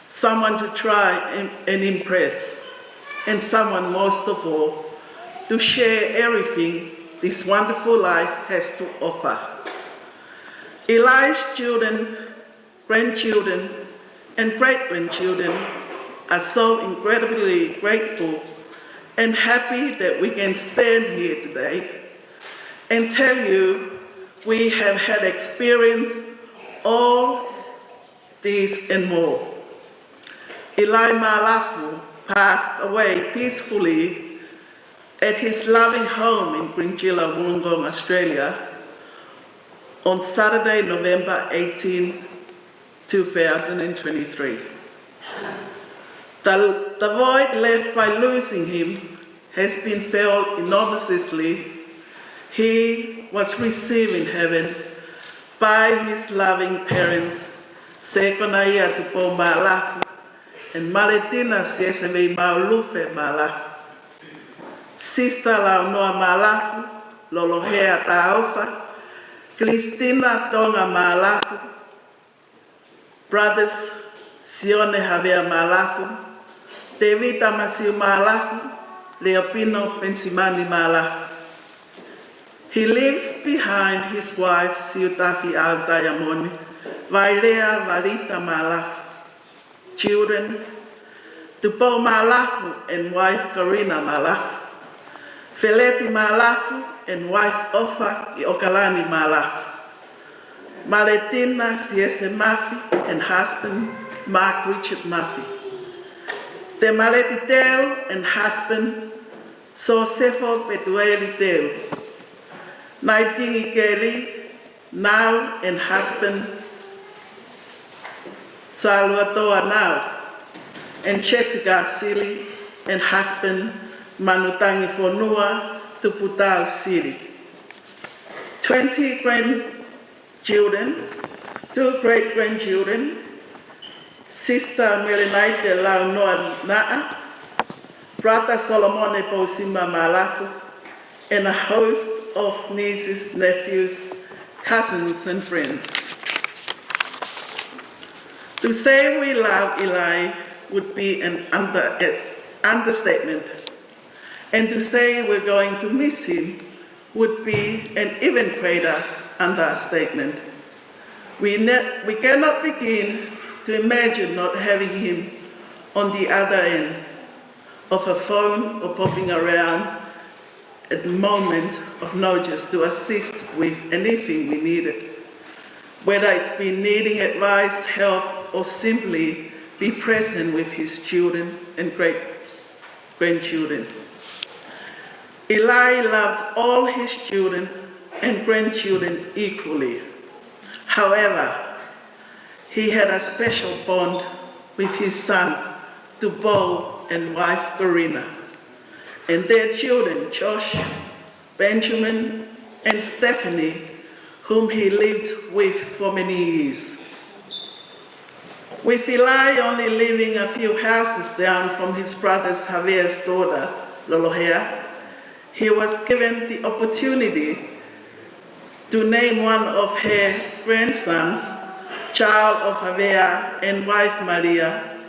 someone to try and, and impress, and someone most of all to share everything this wonderful life has to offer. ʻIlai's children, grandchildren, and great-grandchildren are so incredibly grateful and happy that we can stand here today and tell you we have had experience all this and more. ʻIlai Maalafu passed away peacefully at his loving home in Grinjila, Wollongong, Australia, on Saturday, November eighteen, two thousand and twenty-three. The, the void left by losing him has been felt enormously. He was received in heaven by his loving parents, Sekonaia Tupou Maalafu and Maletina Siesevei Maulufe Maalafu. Sister Launoa Maalafu, Lolohea Taofa, Christina Tonga Maalafu, Brothers Sione Havea Maalafu, Tevita Masiu Maalafu, Leopino Pensimani Maalafu. He leaves behind his wife Siutafi Autaiamoni, Vailea Valita Maalafu. Children, Tupou Maalafu and wife Karina Maalafu. Feleti Maalafu and wife Ofa Iokalani Maalafu. Maletina Siese Mafi and husband Mark Richard Mafi. Te Maleti Teu and husband Sosefo Petueli Teu. Naitingi Kelly Nau and husband Saluatoa Nau, and Jessica Sili and husband Manutangi Fonua Tuputau Sili. Twenty grandchildren, two great-grandchildren, Sister Melenaite Launoa Naʻa, Brother Solomone Pousima Maalafu, and a host of nieces, nephews, cousins, and friends. To say we love Eli would be an under-, understatement, and to say we're going to miss him would be an even greater understatement. We ne-, we cannot begin to imagine not having him on the other end of a phone or popping around at the moment of notice to assist with anything we needed, whether it's been needing advice, help, or simply be present with his children and great grandchildren. Eli loved all his children and grandchildren equally. However, he had a special bond with his son, Tupou, and wife Karina, and their children, Josh, Benjamin, and Stephanie, whom he lived with for many years. With Eli only living a few houses down from his brother's Javier's daughter, Lolohea, he was given the opportunity to name one of her grandsons, child of Javier and wife Malia.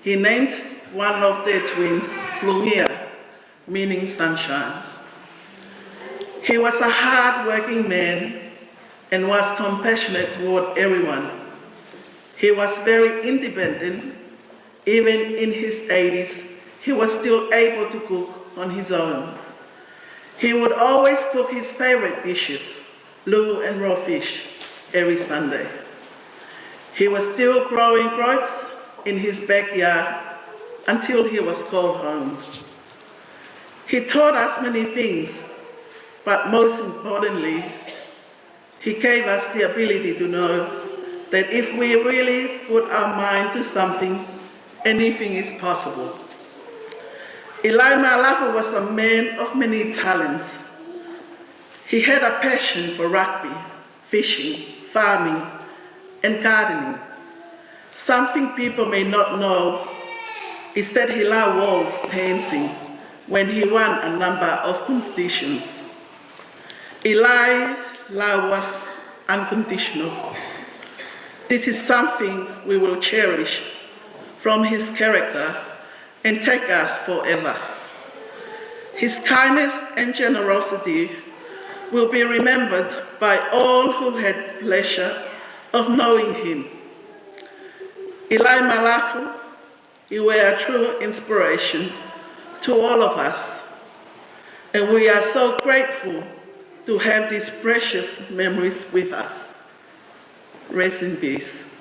He named one of their twins Lungia, meaning sunshine. He was a hard-working man and was compassionate toward everyone. He was very independent. Even in his eighties, he was still able to cook on his own. He would always cook his favorite dishes, lū and raw fish, every Sunday. He was still growing grapes in his backyard until he was called home. He taught us many things, but most importantly, he gave us the ability to know that if we really put our mind to something, anything is possible. Eli Maalafu was a man of many talents. He had a passion for rugby, fishing, farming, and gardening. Something people may not know is that he loved waltz dancing when he won a number of competitions. Eli love was unconditional. This is something we will cherish from his character and take us forever. His kindness and generosity will be remembered by all who had pleasure of knowing him. Eli Maalafu, you were a true inspiration to all of us, and we are so grateful to have these precious memories with us. Rest in peace.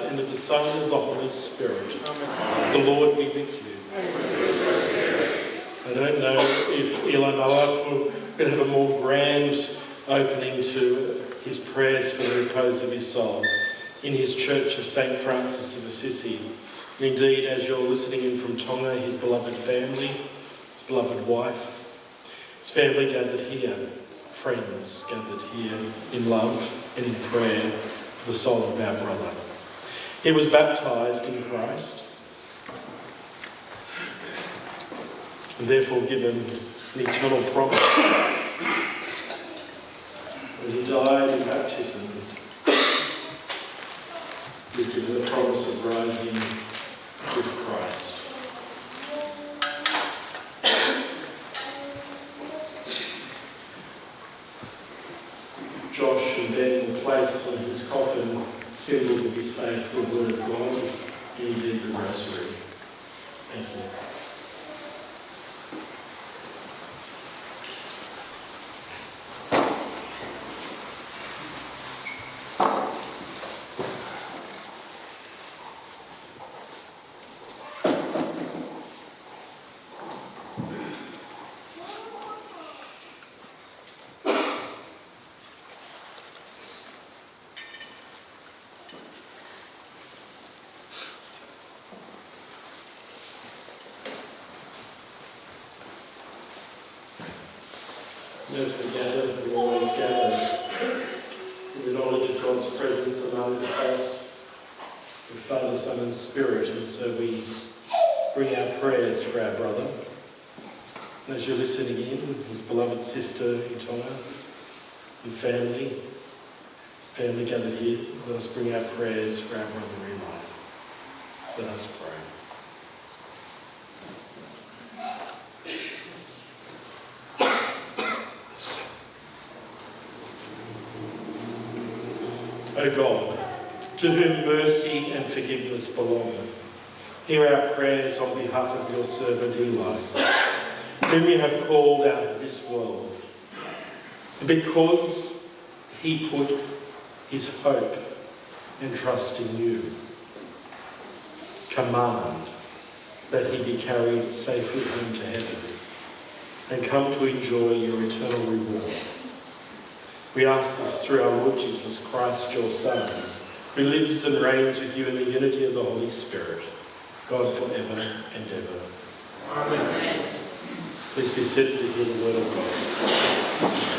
and of the Son and of the Holy Spirit. Amen. The Lord be with you. I don't know if Eli Malaf will, could have a more grand opening to his prayers for the repose of his soul in his Church of Saint Francis of Assisi. And indeed, as you're listening in from Tonga, his beloved family, his beloved wife, his family gathered here, friends gathered here in love and in prayer for the soul of our brother. He was baptized in Christ and therefore given an eternal promise. When he died in baptism, he was given the promise of rising with Christ. Josh and Ben will place on his coffin symbols of his faith, the Word of God, and indeed the Rosary. Thank you. As we gather, we always gather in the knowledge of God's presence among us, the Father, Son, and Spirit, and so we bring our prayers for our brother. And as you're listening in, his beloved sister in Tonga, and family, family gathered here, let us bring our prayers for our brother Eli. Let us pray. O God, to whom mercy and forgiveness belong, hear our prayers on behalf of your servant Eli, whom you have called out of this world. And because he put his hope and trust in you, command that he be carried safely home to heaven and come to enjoy your eternal reward. We ask this through our Lord Jesus Christ, your Son, who lives and reigns with you in the unity of the Holy Spirit, God, forever and ever. Amen. Please be seated to hear the word of God.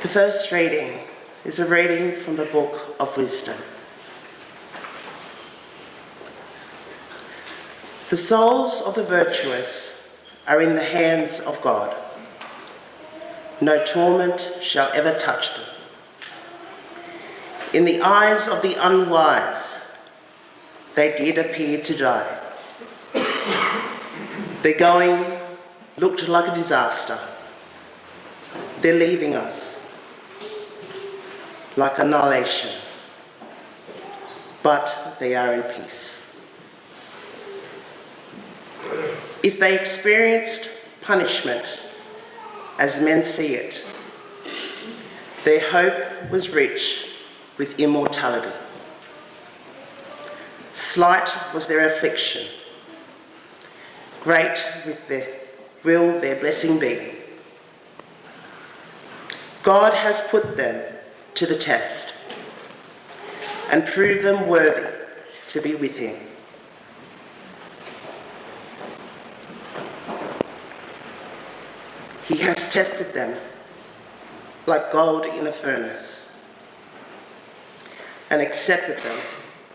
The first reading is a reading from the Book of Wisdom. The souls of the virtuous are in the hands of God. No torment shall ever touch them. In the eyes of the unwise, they did appear to die. Their going looked like a disaster. They're leaving us like annihilation. But they are in peace. If they experienced punishment as men see it, their hope was rich with immortality. Slight was their affliction, great with their will their blessing be. God has put them to the test and proved them worthy to be with him. He has tested them like gold in a furnace and accepted them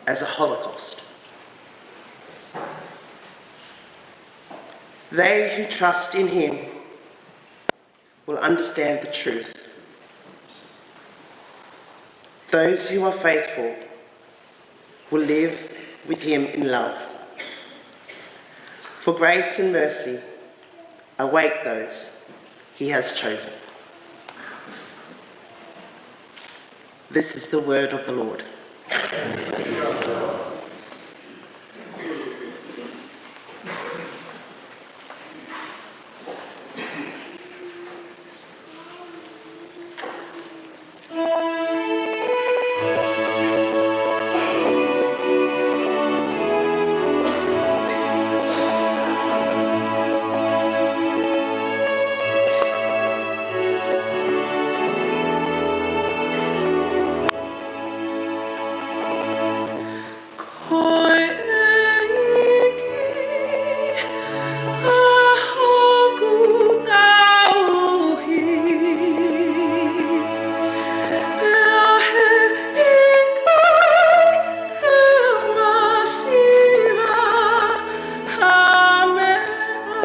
as a holocaust. They who trust in him will understand the truth. Those who are faithful will live with him in love. For grace and mercy await those he has chosen. This is the word of the Lord. Ko e ʻEiki ʻa hoku tauhi, pea he ʻikai te u masiva ha meʻa.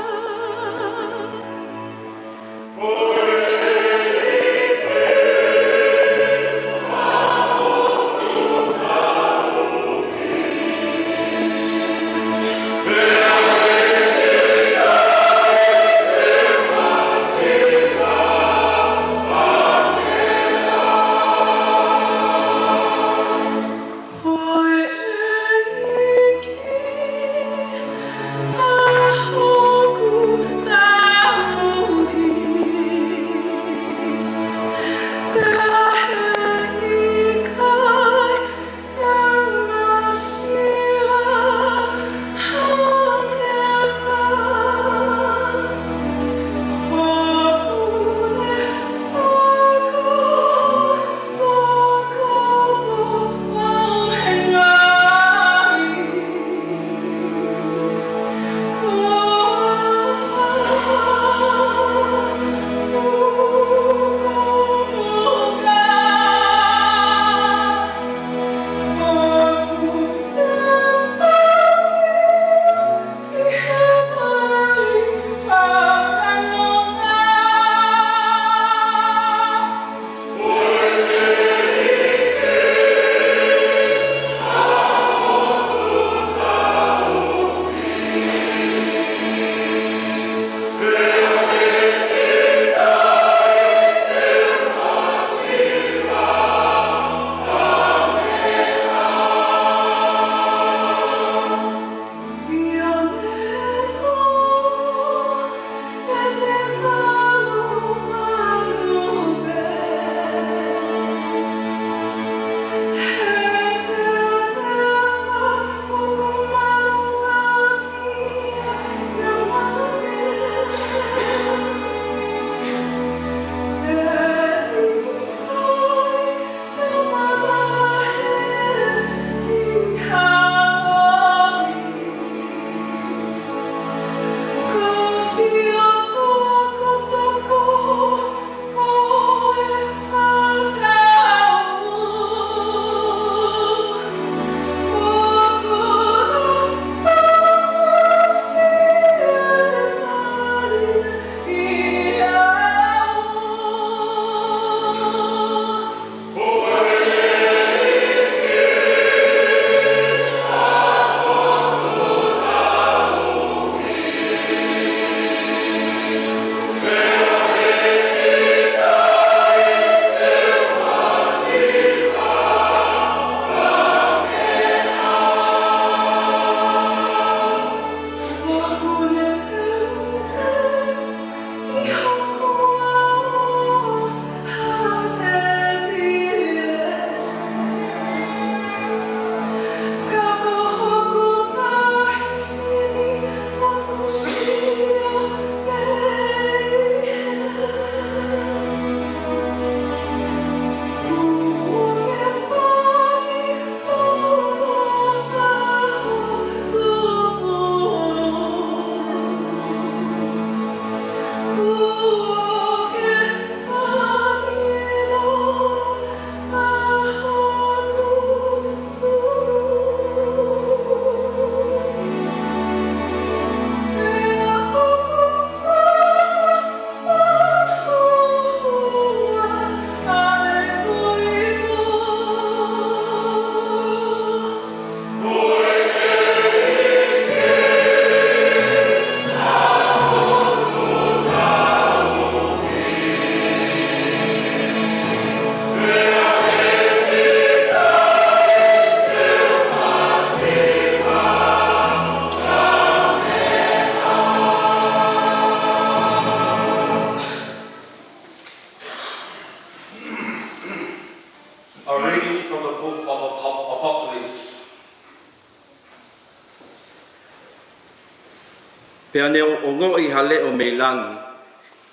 Pea ne u ongoʻi ha leʻo mei langi,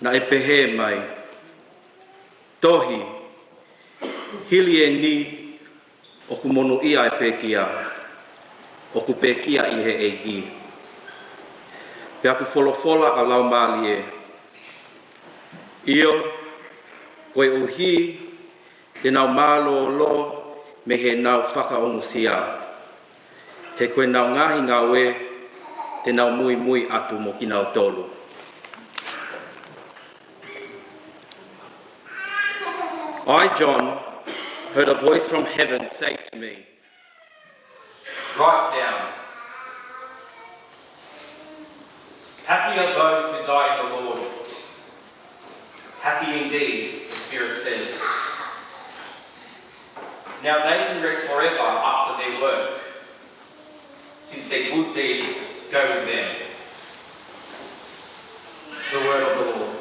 naʻe pehē mai, Tohi, hili eni ʻoku monūʻia e pekia, ʻoku pekia ʻi he ʻEiki. Pea ʻoku folofola ʻa e Laumālie, ʻIo, koeʻuhi te nau mālōlō mei heʻenau fakaongosia, he ko ʻenau ngaahi ngāue te nau muimui atu mo kinautolu. I, John, heard a voice from heaven say to me, Write down, Happy are those who die in the Lord. Happy indeed, the Spirit says. Now they can rest forever after their work, since their good deeds go with them. The word of the Lord.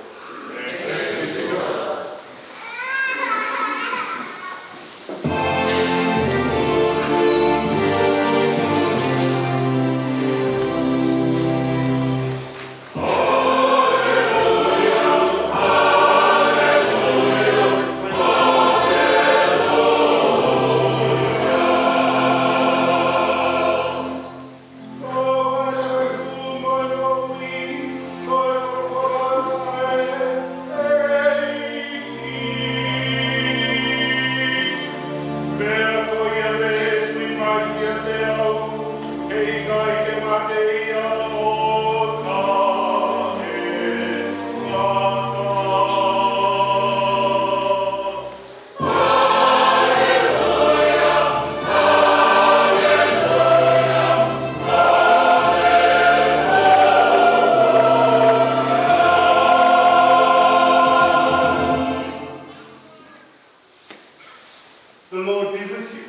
The Lord be with you.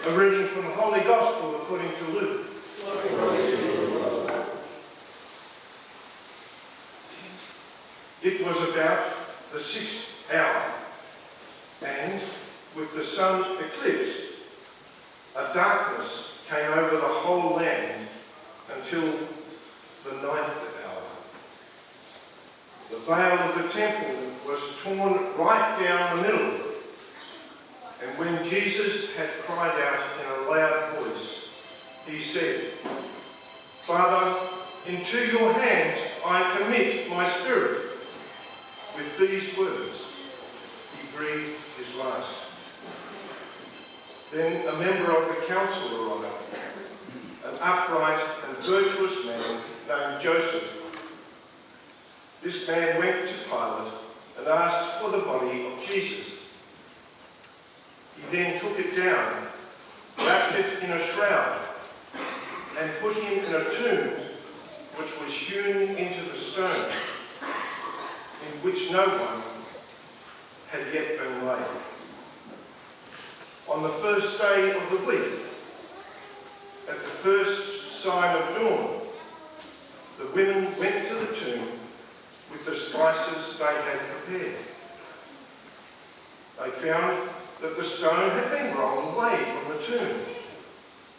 A reading from the Holy Gospel according to Luke. It was about the sixth hour, and with the sun eclipsed, a darkness came over the whole land until the ninth hour. The veil of the temple was torn right down the middle. And when Jesus had cried out in a loud voice, he said, "Father, into your hands I commit my spirit." With these words, he breathed his last. Then a member of the council arrived, an upright and virtuous man named Joseph. This man went to Pilate and asked for the body of Jesus. He then took it down, wrapped it in a shroud, and put him in a tomb which was hewn into the stone, in which no one had yet been laid. On the first day of the week, at the first sign of dawn, the women went to the tomb with the spices they had prepared. They found that the stone had been rolled away from the tomb,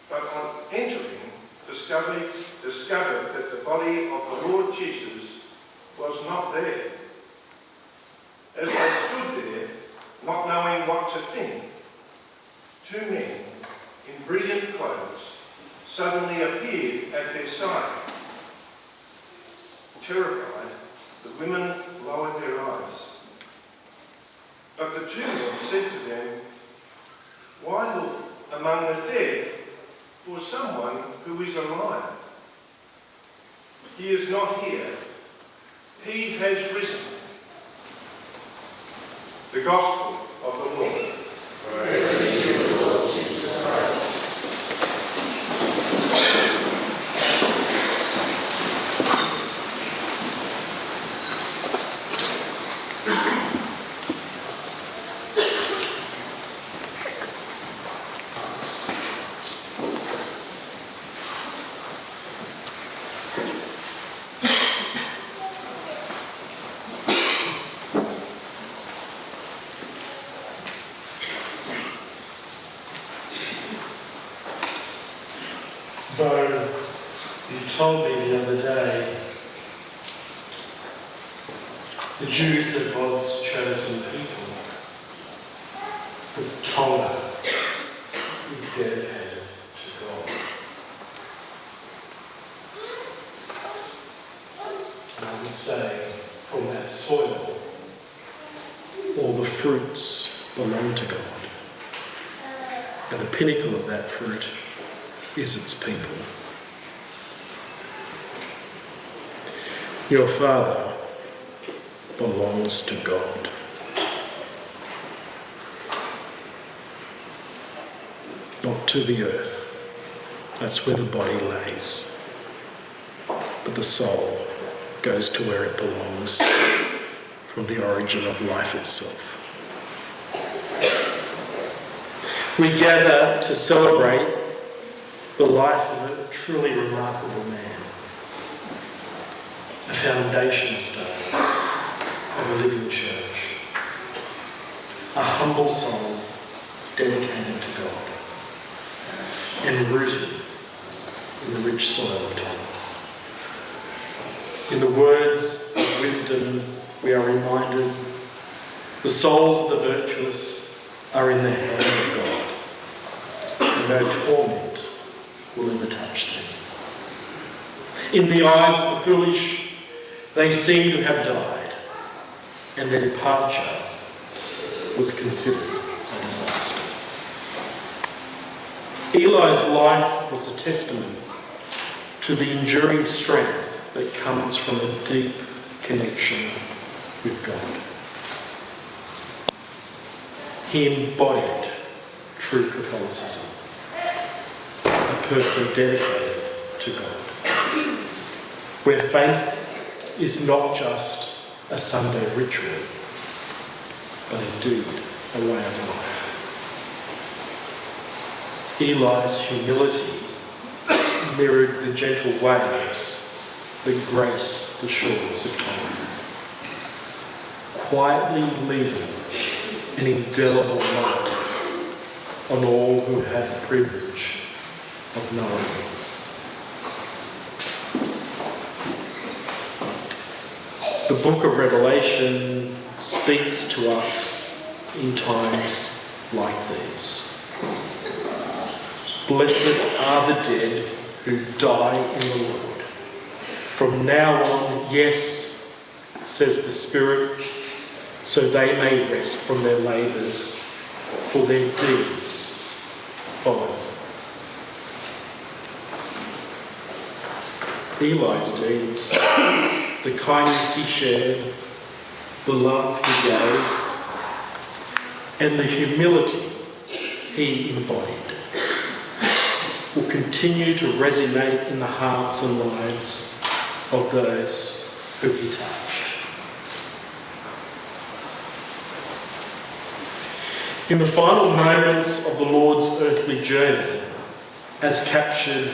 but on entering, discovered, discovered that the body of the Lord Jesus was not there. As they stood there, not knowing what to think, two men in brilliant clothes suddenly appeared at their side. Terrified, the women lowered their eyes. But the two men said to them, "Why look among the dead for someone who is alive? He is not here. He has risen." The Gospel of the Lord. Praise to you, Lord Jesus Christ. Though he You told me the other day, the Jews are God's chosen people. The Torah is dedicated to God. And I would say, from that soil, all the fruits belong to God. And the pinnacle of that fruit is its people. Your father belongs to God, not to the earth. That's where the body lays. But the soul goes to where it belongs, from the origin of life itself. We gather to celebrate the life of a truly remarkable man, a foundation stone of a living church, a humble soul dedicated to God and rooted in the rich soil of Tonga. In the words of wisdom, we are reminded, "The souls of the virtuous are in the hand of God, and no torment will ever touch them." In the eyes of the foolish, they seem to have died, and their departure was considered a disaster. Eli's life was a testament to the enduring strength that comes from a deep connection with God. He embodied true Catholicism, a person dedicated to God, where faith is not just a Sunday ritual, but indeed a way of life. Eli's humility mirrored the gentle waves that grace the shores of Tonga, quietly leaving an indelible mark on all who had the privilege of knowing him. The book of Revelation speaks to us in times like these. "Blessed are the dead who die in the Lord. From now on, yes, says the Spirit, so they may rest from their labors, for their deeds follow them." Eli's deeds, the kindness he shared, the love he gave, and the humility he embodied will continue to resonate in the hearts and lives of those who he touched. In the final moments of the Lord's earthly journey, as captured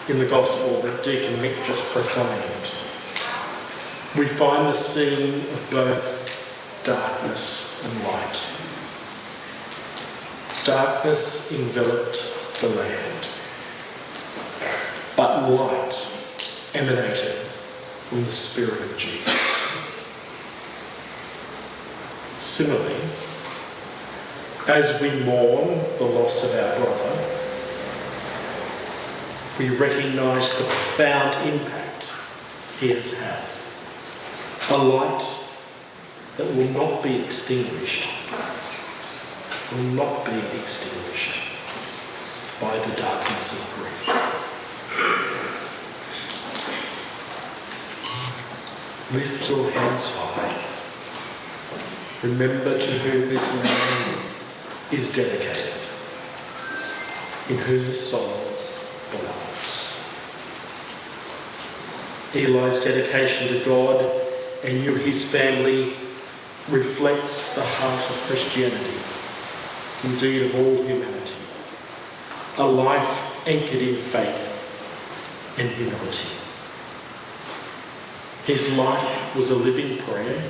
in the gospel that Deacon Mick just proclaimed, we find the scene of both darkness and light. Darkness enveloped the land, but light emanated from the Spirit of Jesus. Similarly, as we mourn the loss of our brother, we recognize the profound impact he has had. A light that will not be extinguished, will not be extinguished by the darkness of grief. Lift your heads high. Remember to whom this man is dedicated, in whom his soul belongs. Eli's dedication to God and you, his family, reflects the heart of Christianity, indeed of all humanity, a life anchored in faith and humility. His life was a living prayer,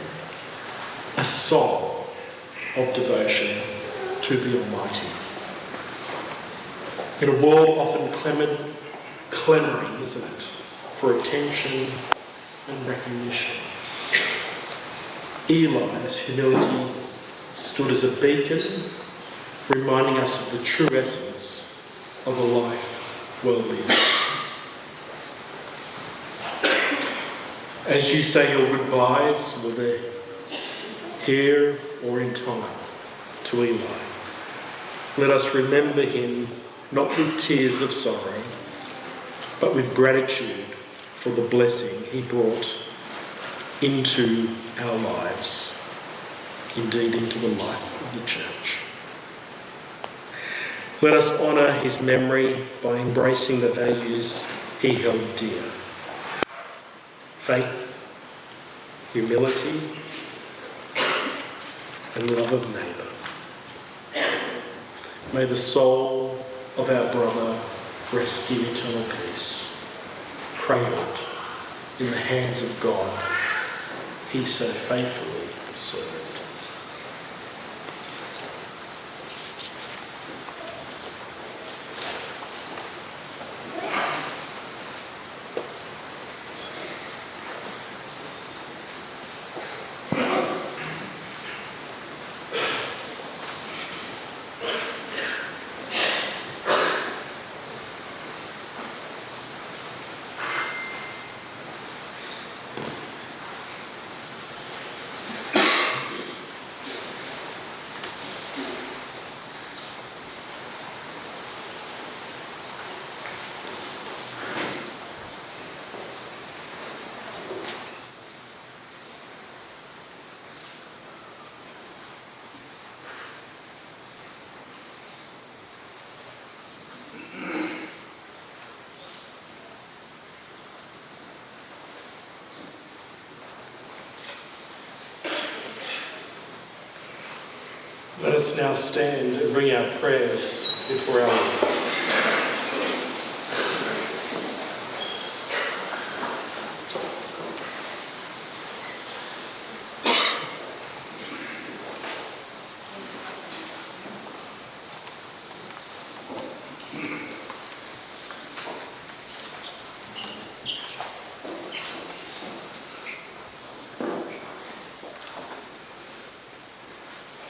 a song of devotion to the Almighty. In a world often clamoured, clamoring, isn't it, for attention and recognition. Eli's humility stood as a beacon, reminding us of the true essence of a life well lived. As you say your goodbyes, whether here or in Tonga, to Eli, let us remember him not with tears of sorrow, but with gratitude for the blessing he brought into our lives, indeed into the life of the church. Let us honour his memory by embracing the values he held dear: faith, humility, and love of neighbour. May the soul of our brother rest in eternal peace, cradled in the hands of God he so faithfully served. Let us now stand and bring our prayers before our Lord.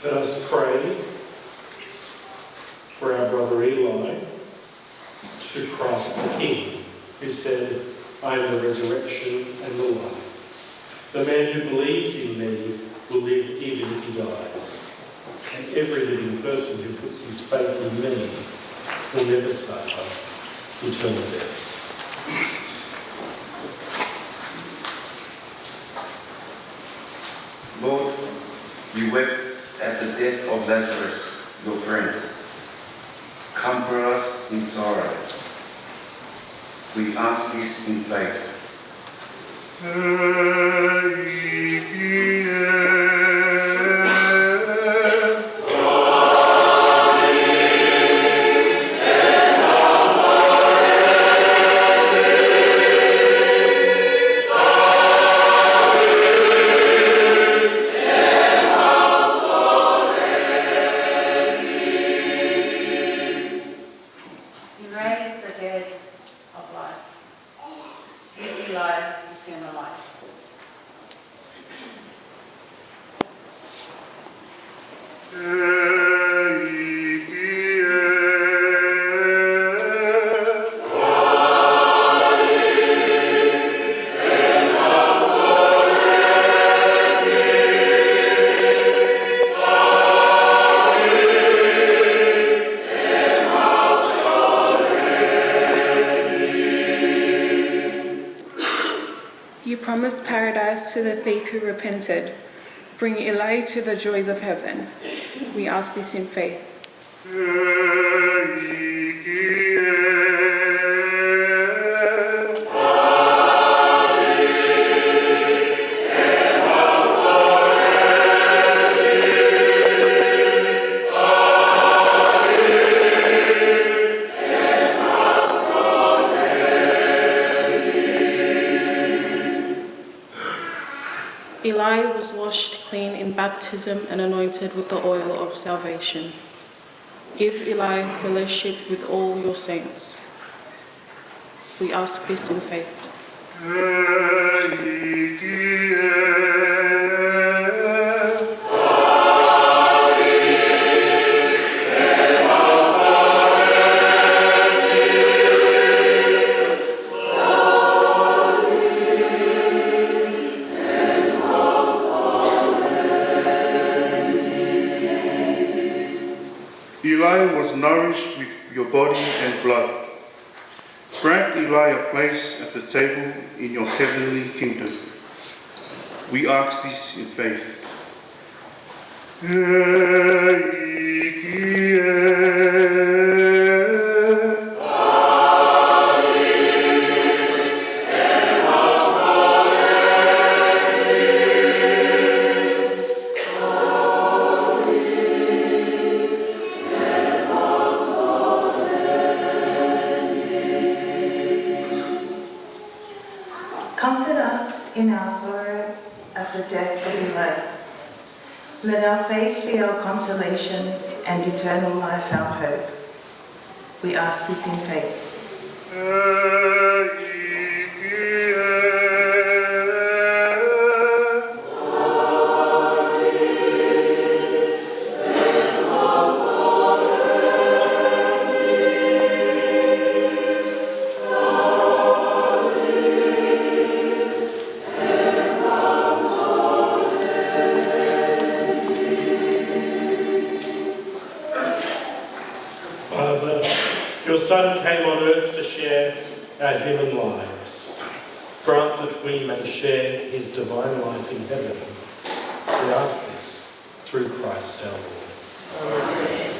Let us pray for our brother Eli to Christ the King, who said, "I am the resurrection and the life. The man who believes in me will live even if he dies. And every living person who puts his faith in me will never suffer eternal death." Lord, we wept at the death of Lazarus, your friend. Comfort us in sorrow. We ask this in faith. He raised the dead of life. Give Eli eternal life. You promised paradise to the thief who repented. Bring Eli to the joys of heaven. We ask this in faith. Eli was washed clean in baptism and anointed with the oil of salvation. Give Eli fellowship with all your saints. We ask this in faith. Eli was nourished with your body and blood. Grant Eli a place at the table in your heavenly kingdom. We ask this in faith. Comfort us in our sorrow at the death of Eli. Let our faith be our consolation and eternal life our hope. We ask this in faith. Father, your Son came on earth to share our human lives. Grant that we may share his divine life in heaven. We ask this through Christ our Lord. Amen.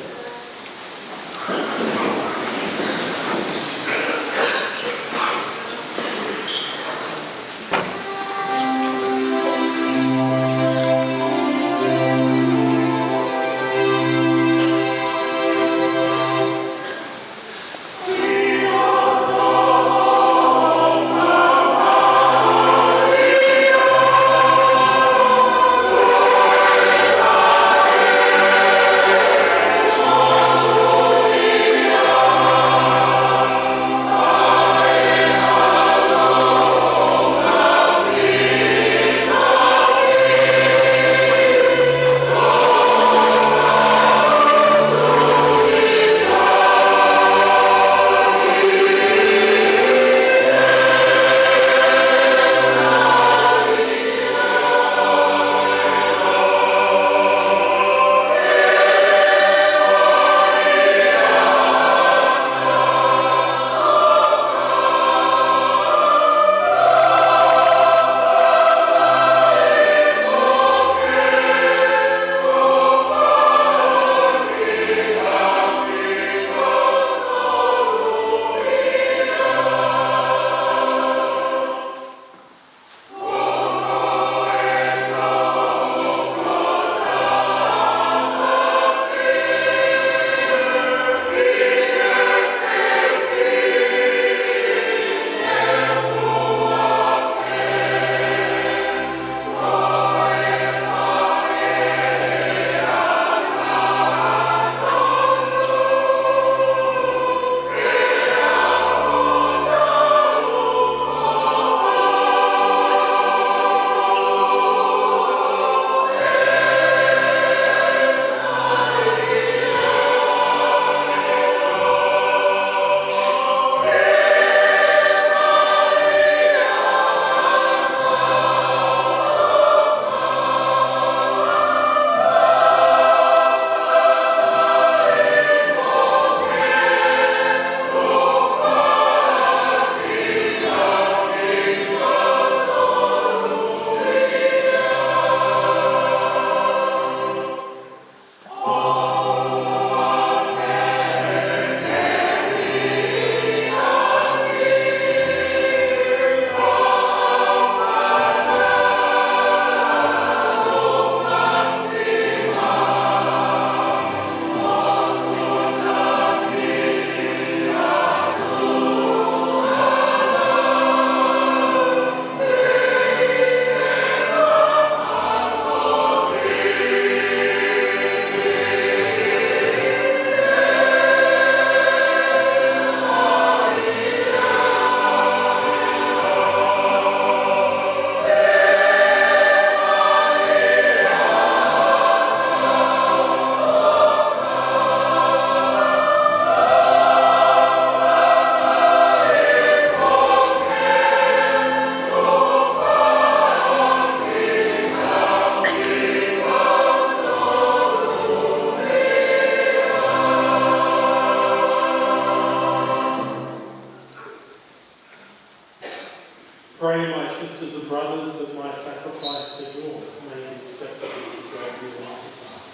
Pray, my sisters and brothers, that my sacrifice and yours may be acceptable to God, the Almighty Father.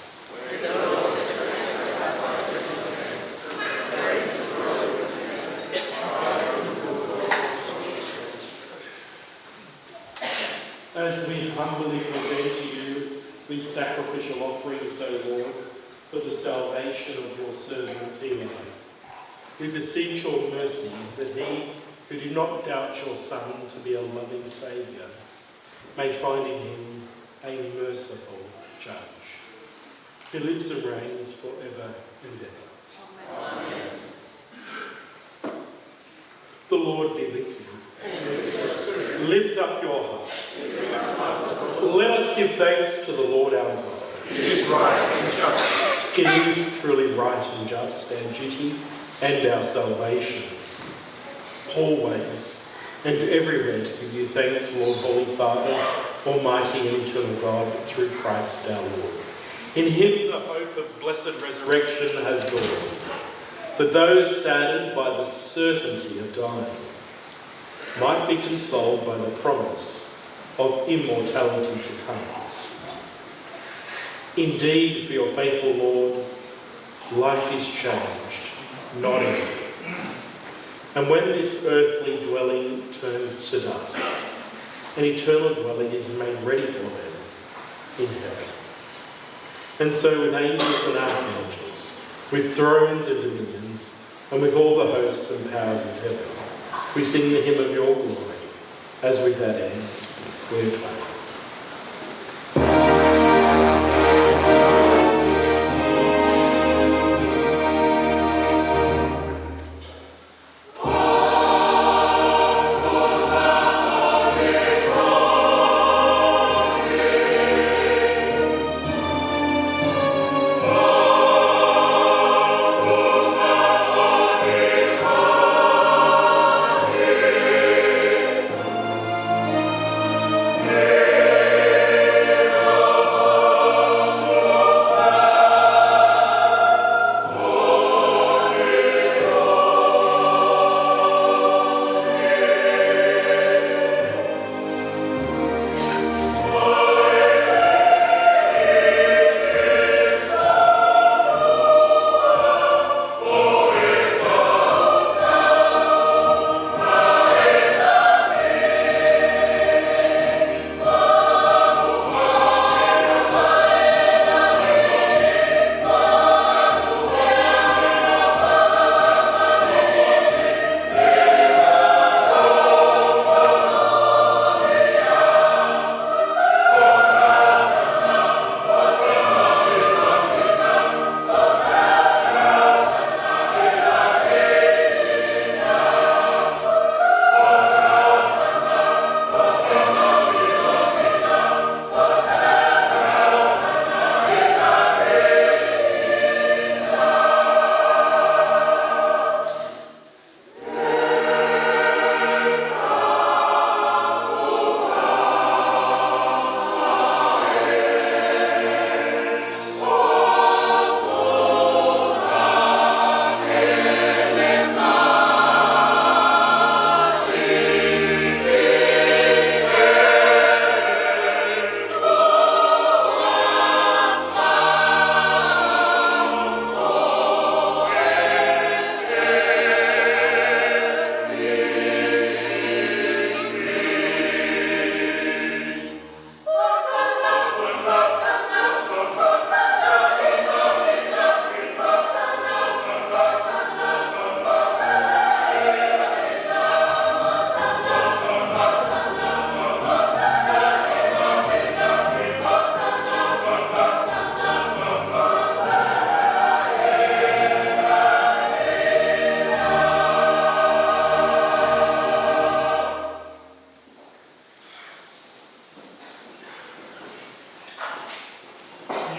As we humbly present to you these sacrificial offerings, O Lord, for the salvation of your servant Eli, we beseech your mercy that he who did not doubt your Son to be a loving Saviour may find in him a merciful judge, who lives and reigns forever and ever. Amen. The Lord be with you. Lift up your hearts. Let us give thanks to the Lord our God. It is right and just. It is truly right and just, our duty and our salvation, always and everywhere to give you thanks, Lord, Holy Father, Almighty and eternal God, through Christ our Lord. In him the hope of blessed resurrection has dawned, that those saddened by the certainty of dying might be consoled by the promise of immortality to come. Indeed, for your faithful Lord, life is changed, not ended. And when this earthly dwelling turns to dust, an eternal dwelling is made ready for them in heaven. And so with angels and archangels, with thrones and dominions, and with all the hosts and powers of heaven, we sing the hymn of your glory, as with that end we acclaim.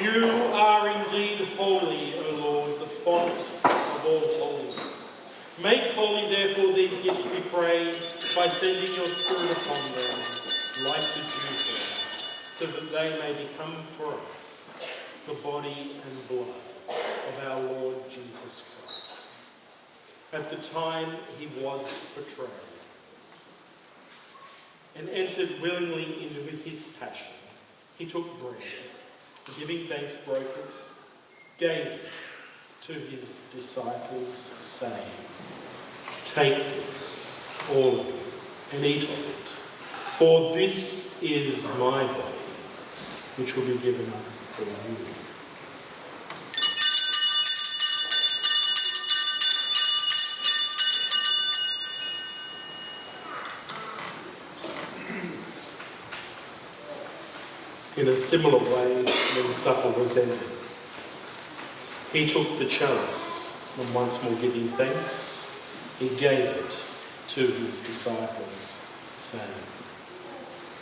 You are indeed holy, O Lord, the font of all holiness. Make holy, therefore, these gifts, we pray, by sending your Spirit upon them, like the dewfall, so that they may become for us the body and blood of our Lord Jesus Christ. At the time he was betrayed, and entered willingly into his passion, he took bread, and giving thanks, broke it, gave it to his disciples, saying, "Take this, all of you, and eat of it, for this is my body, which will be given for you." In a similar way, when supper was ended, he took the chalice, and once more giving thanks, he gave it to his disciples, saying,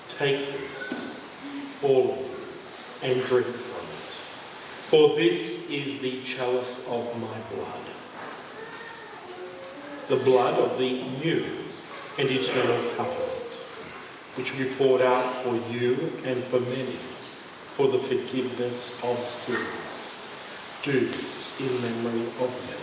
"Take this, all of you, and drink from it, for this is the chalice of my blood, the blood of the new and eternal covenant, which will be poured out for you and for many for the forgiveness of sins. Do this in memory of me."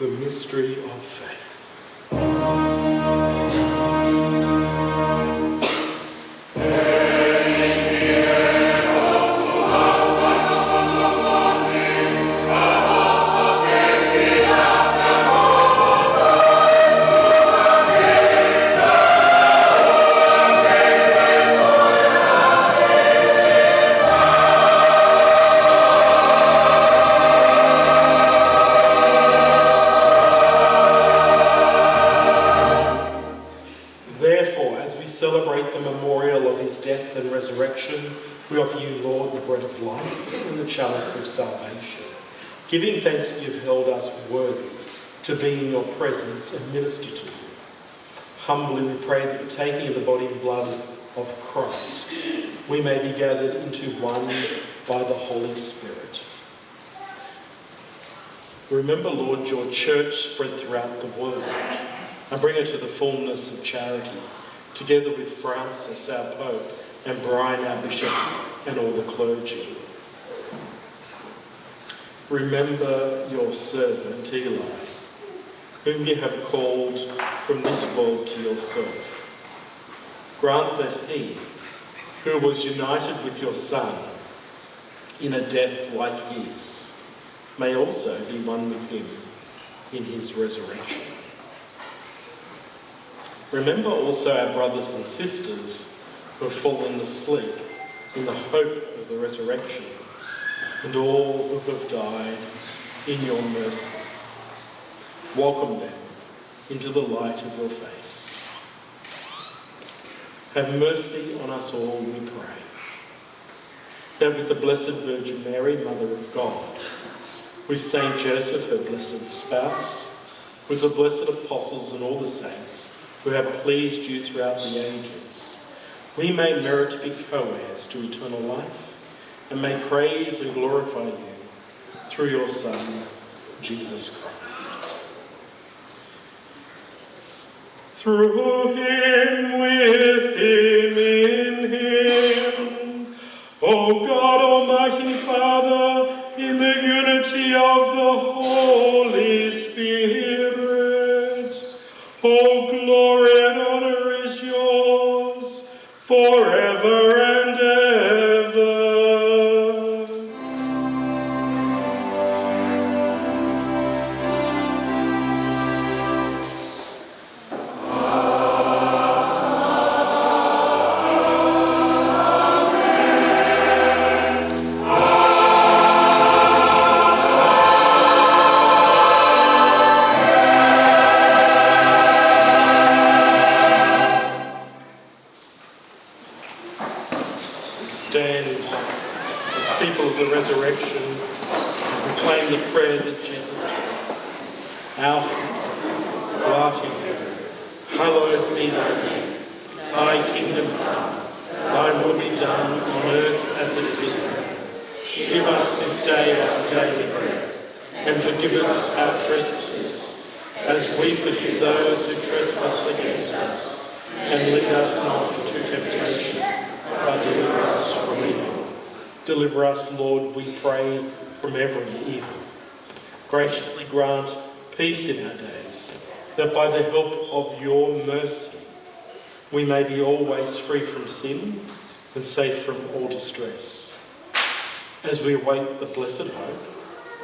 The mystery of faith. Therefore, as we celebrate the memorial of his death and resurrection, we offer you, Lord, the bread of life and the chalice of salvation, giving thanks that you've held us worthy to be in your presence and minister to you. Humbly we pray that, taking the body and blood of Christ, we may be gathered into one by the Holy Spirit. Remember, Lord, your church spread throughout the world, and bring her to the fullness of charity, together with Francis, our Pope, and Brian, our Bishop, and all the clergy. Remember your servant Eli, whom you have called from this world to yourself. Grant that he, who was united with your Son in a death like his, may also be one with him in his resurrection. Remember also our brothers and sisters who have fallen asleep in the hope of the resurrection, and all who have died in your mercy. Welcome them into the light of your face. Have mercy on us all, we pray, that with the Blessed Virgin Mary, Mother of God, with Saint Joseph, her blessed spouse, with the blessed apostles and all the saints who have pleased you throughout the ages, we may merit to be co-heirs to eternal life, and may praise and glorify you through your Son, Jesus Christ. Through him, with him, in him, O God, Almighty Father, in the unity of the Holy Spirit, all glory and honor is yours, forever and ever. Stand, as people of the resurrection, and proclaim the prayer that Jesus taught. Our Father, who art in heaven, hallowed be thy name. Thy kingdom come, thy will be done on earth as it is in heaven. Give us this day our daily bread, and forgive us our trespasses, as we forgive those who trespass against us. And lead us not into temptation, but deliver us from evil. Deliver us, Lord, we pray, from every evil. Graciously grant peace in our days, that by the help of your mercy we may be always free from sin and safe from all distress, as we await the blessed hope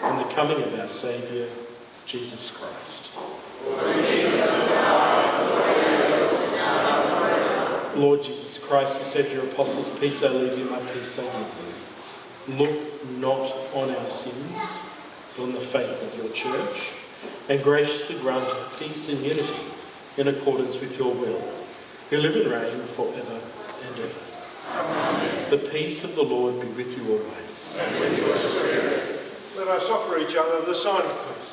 and the coming of our Saviour, Jesus Christ. Lord Jesus Christ, you said to your apostles, "Peace I leave you, my peace I give you." Look not on our sins, but on the faith of your church, and graciously grant peace and unity in accordance with your will, who live and reign forever and ever. Amen. The peace of the Lord be with you always. And with your spirit. Let us offer each other the sign of peace.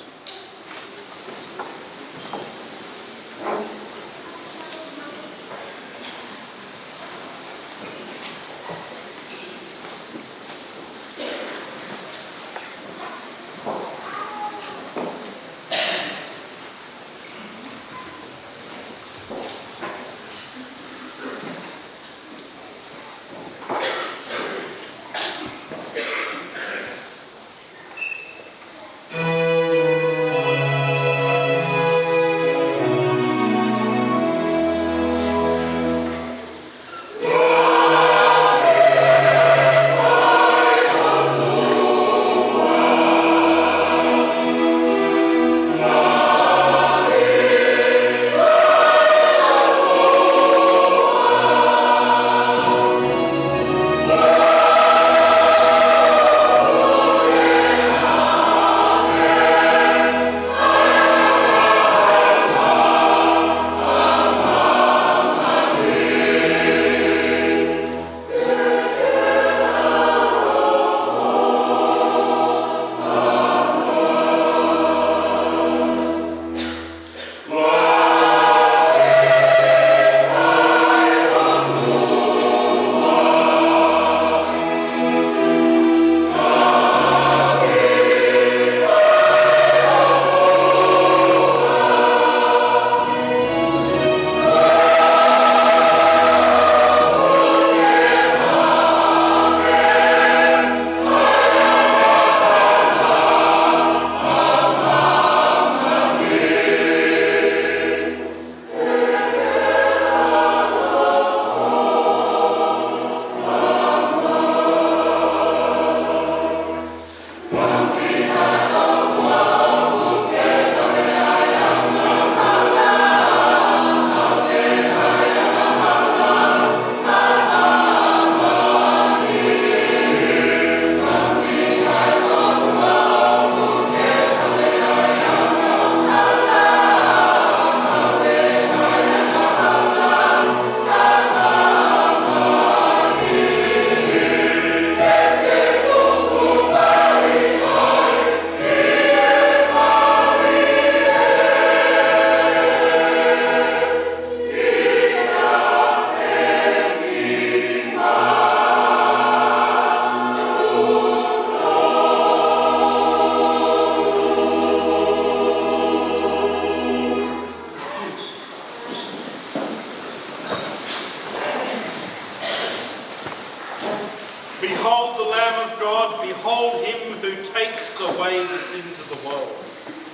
Behold the Lamb of God, behold him who takes away the sins of the world.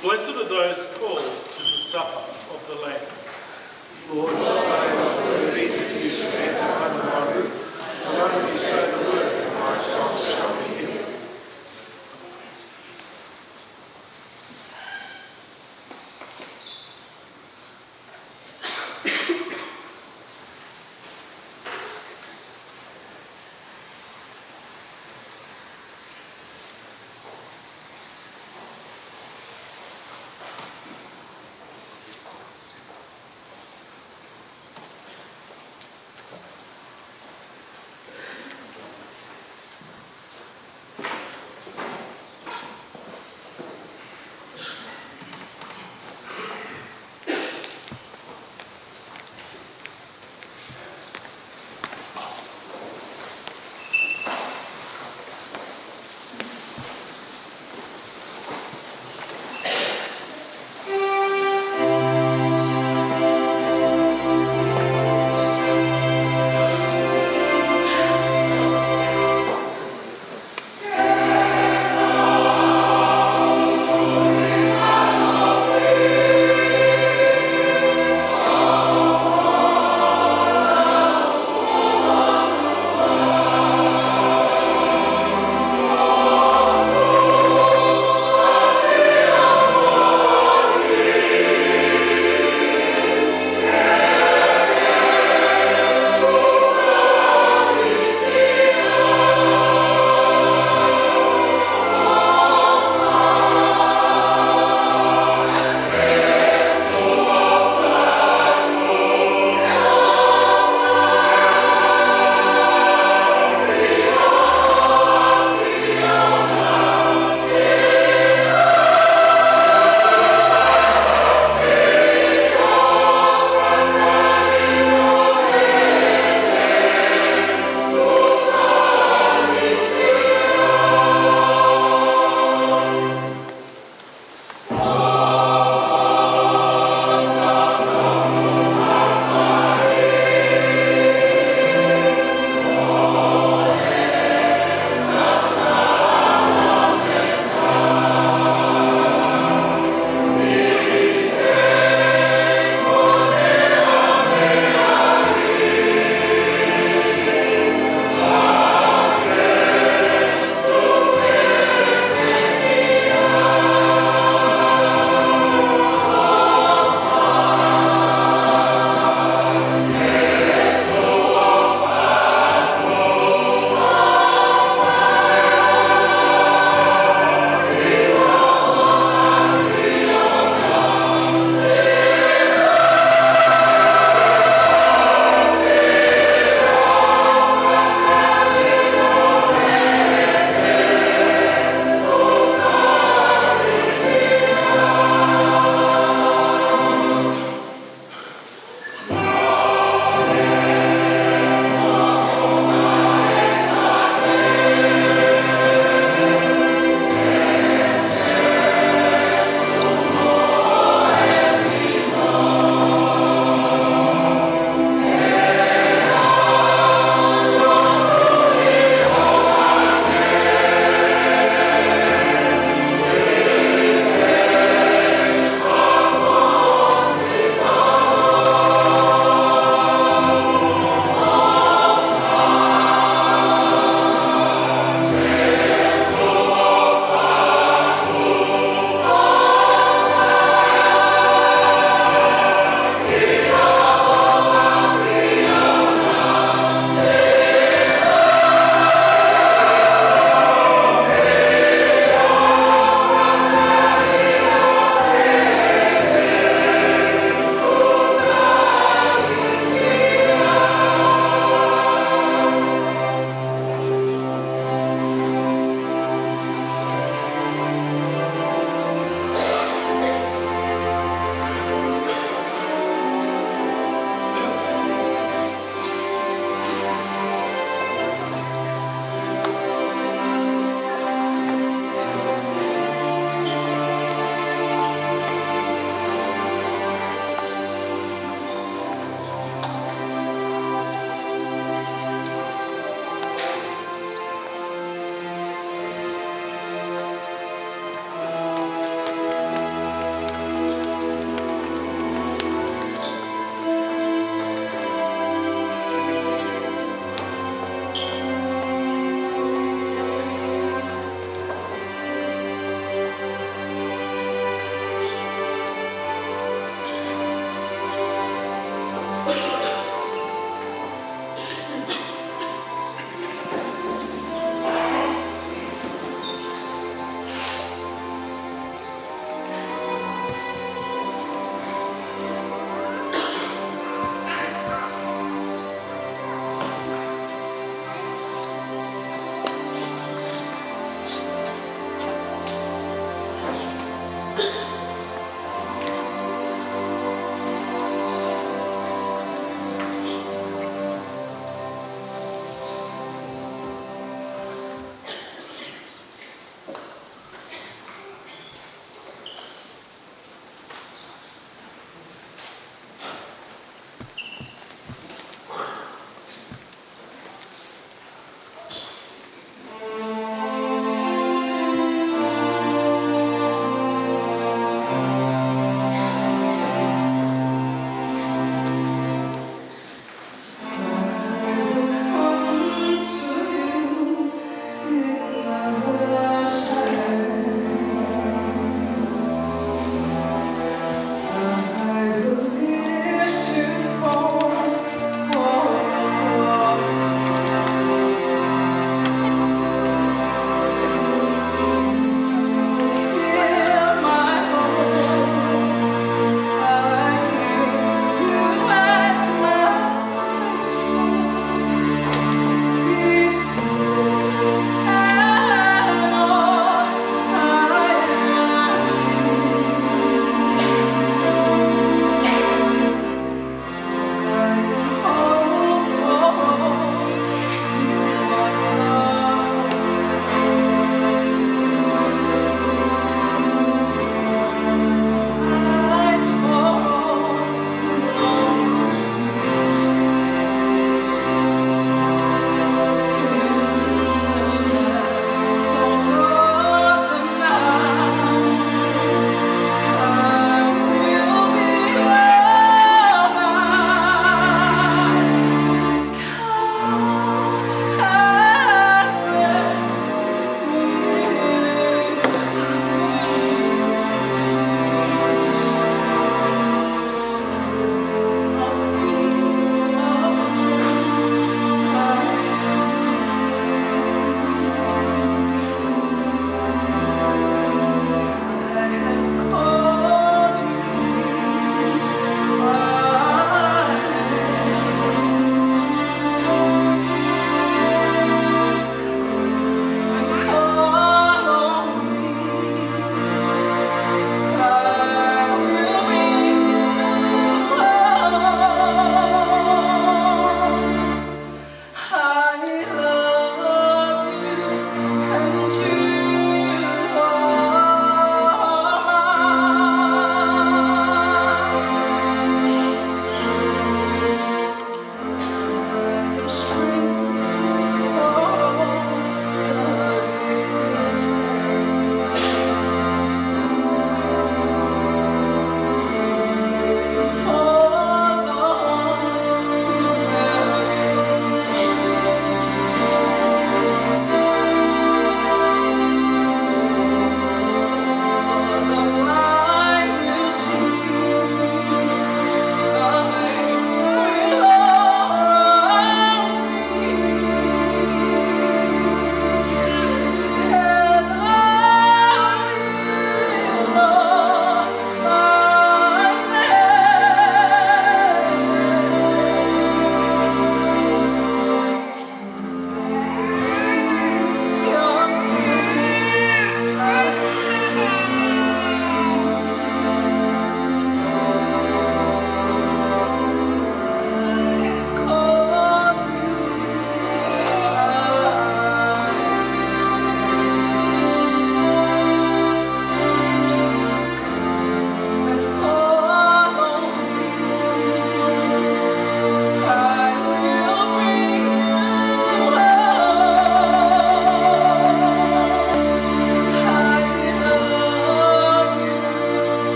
Blessed are those called to the supper of the Lamb. Lord, I am not worthy that you should enter under my roof, but only say the word, and my soul shall be healed.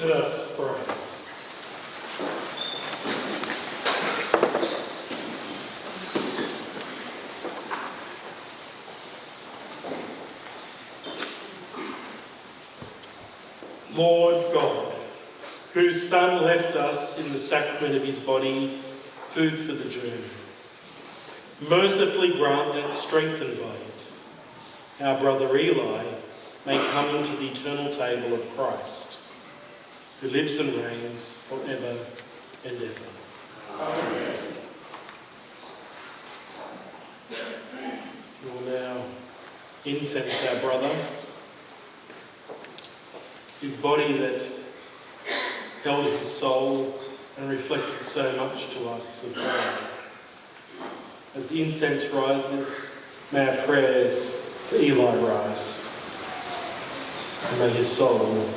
Let us pray. Lord God, whose Son left us in the sacrament of his body food for the journey, mercifully grant that, strengthened by it, our brother Eli may come to the eternal table of Christ, who lives and reigns forever and ever. Amen. We will now incense our brother, his body that held his soul and reflected so much to us of God. As the incense rises, may our prayers for Eli rise, and may his soul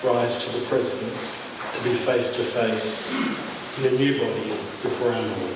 rise to the presence to be face to face in a new body before our Lord.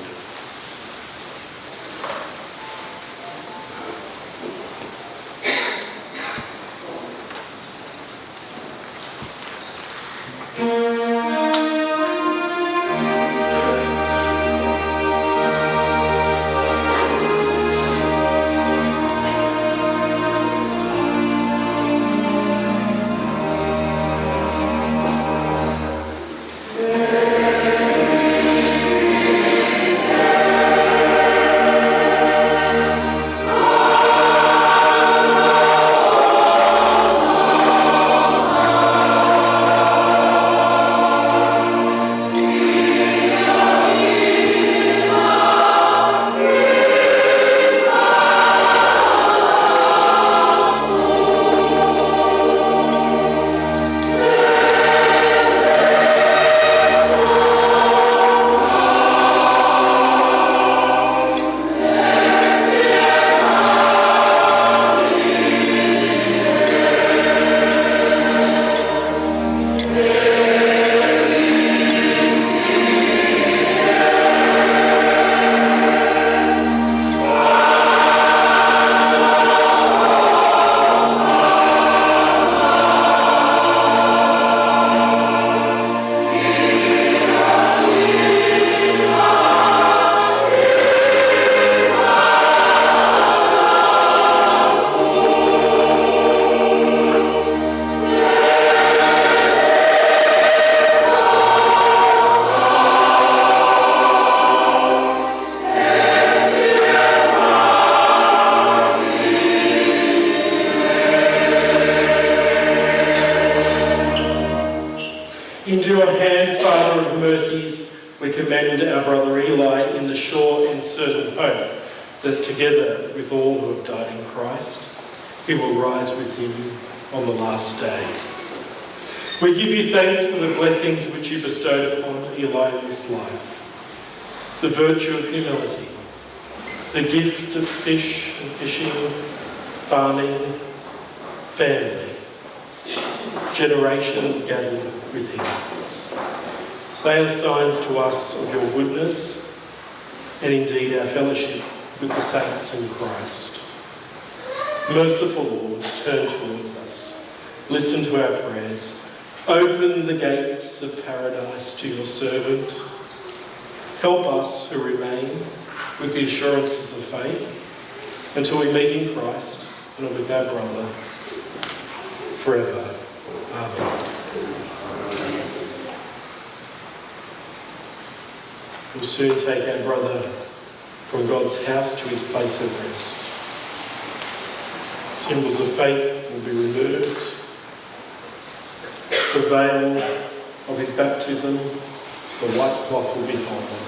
Into your hands, Father of mercies, we commend our brother Eli in the sure and certain hope that together with all who have died in Christ, he will rise with him on the last day. We give you thanks for the blessings which you bestowed upon Eli in this life, the virtue of humility, the gift of fish and fishing, farming, family, generations gathered with him. They are signs to us of your goodness and indeed our fellowship with the saints in Christ. Merciful Lord, turn towards us. Listen to our prayers. Open the gates of paradise to your servant. Help us who remain with the assurances of faith until we meet in Christ and are with our brother forever. Amen. We'll soon take our brother from God's house to his place of rest. Symbols of faith will be removed. The veil of his baptism, the white cloth will be folded.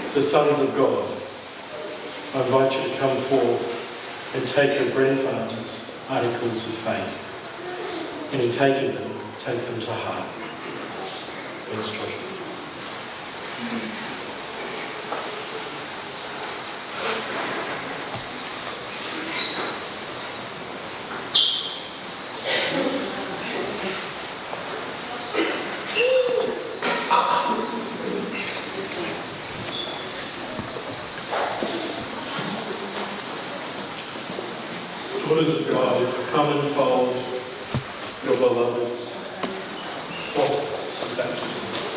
So, sons of God, I invite you to come forth and take your grandfather's articles of faith. And in taking them, take them to heart. Thanks, Josh. Daughters of God, come and fold your beloveds ʻo, ʻo Taʻisisi.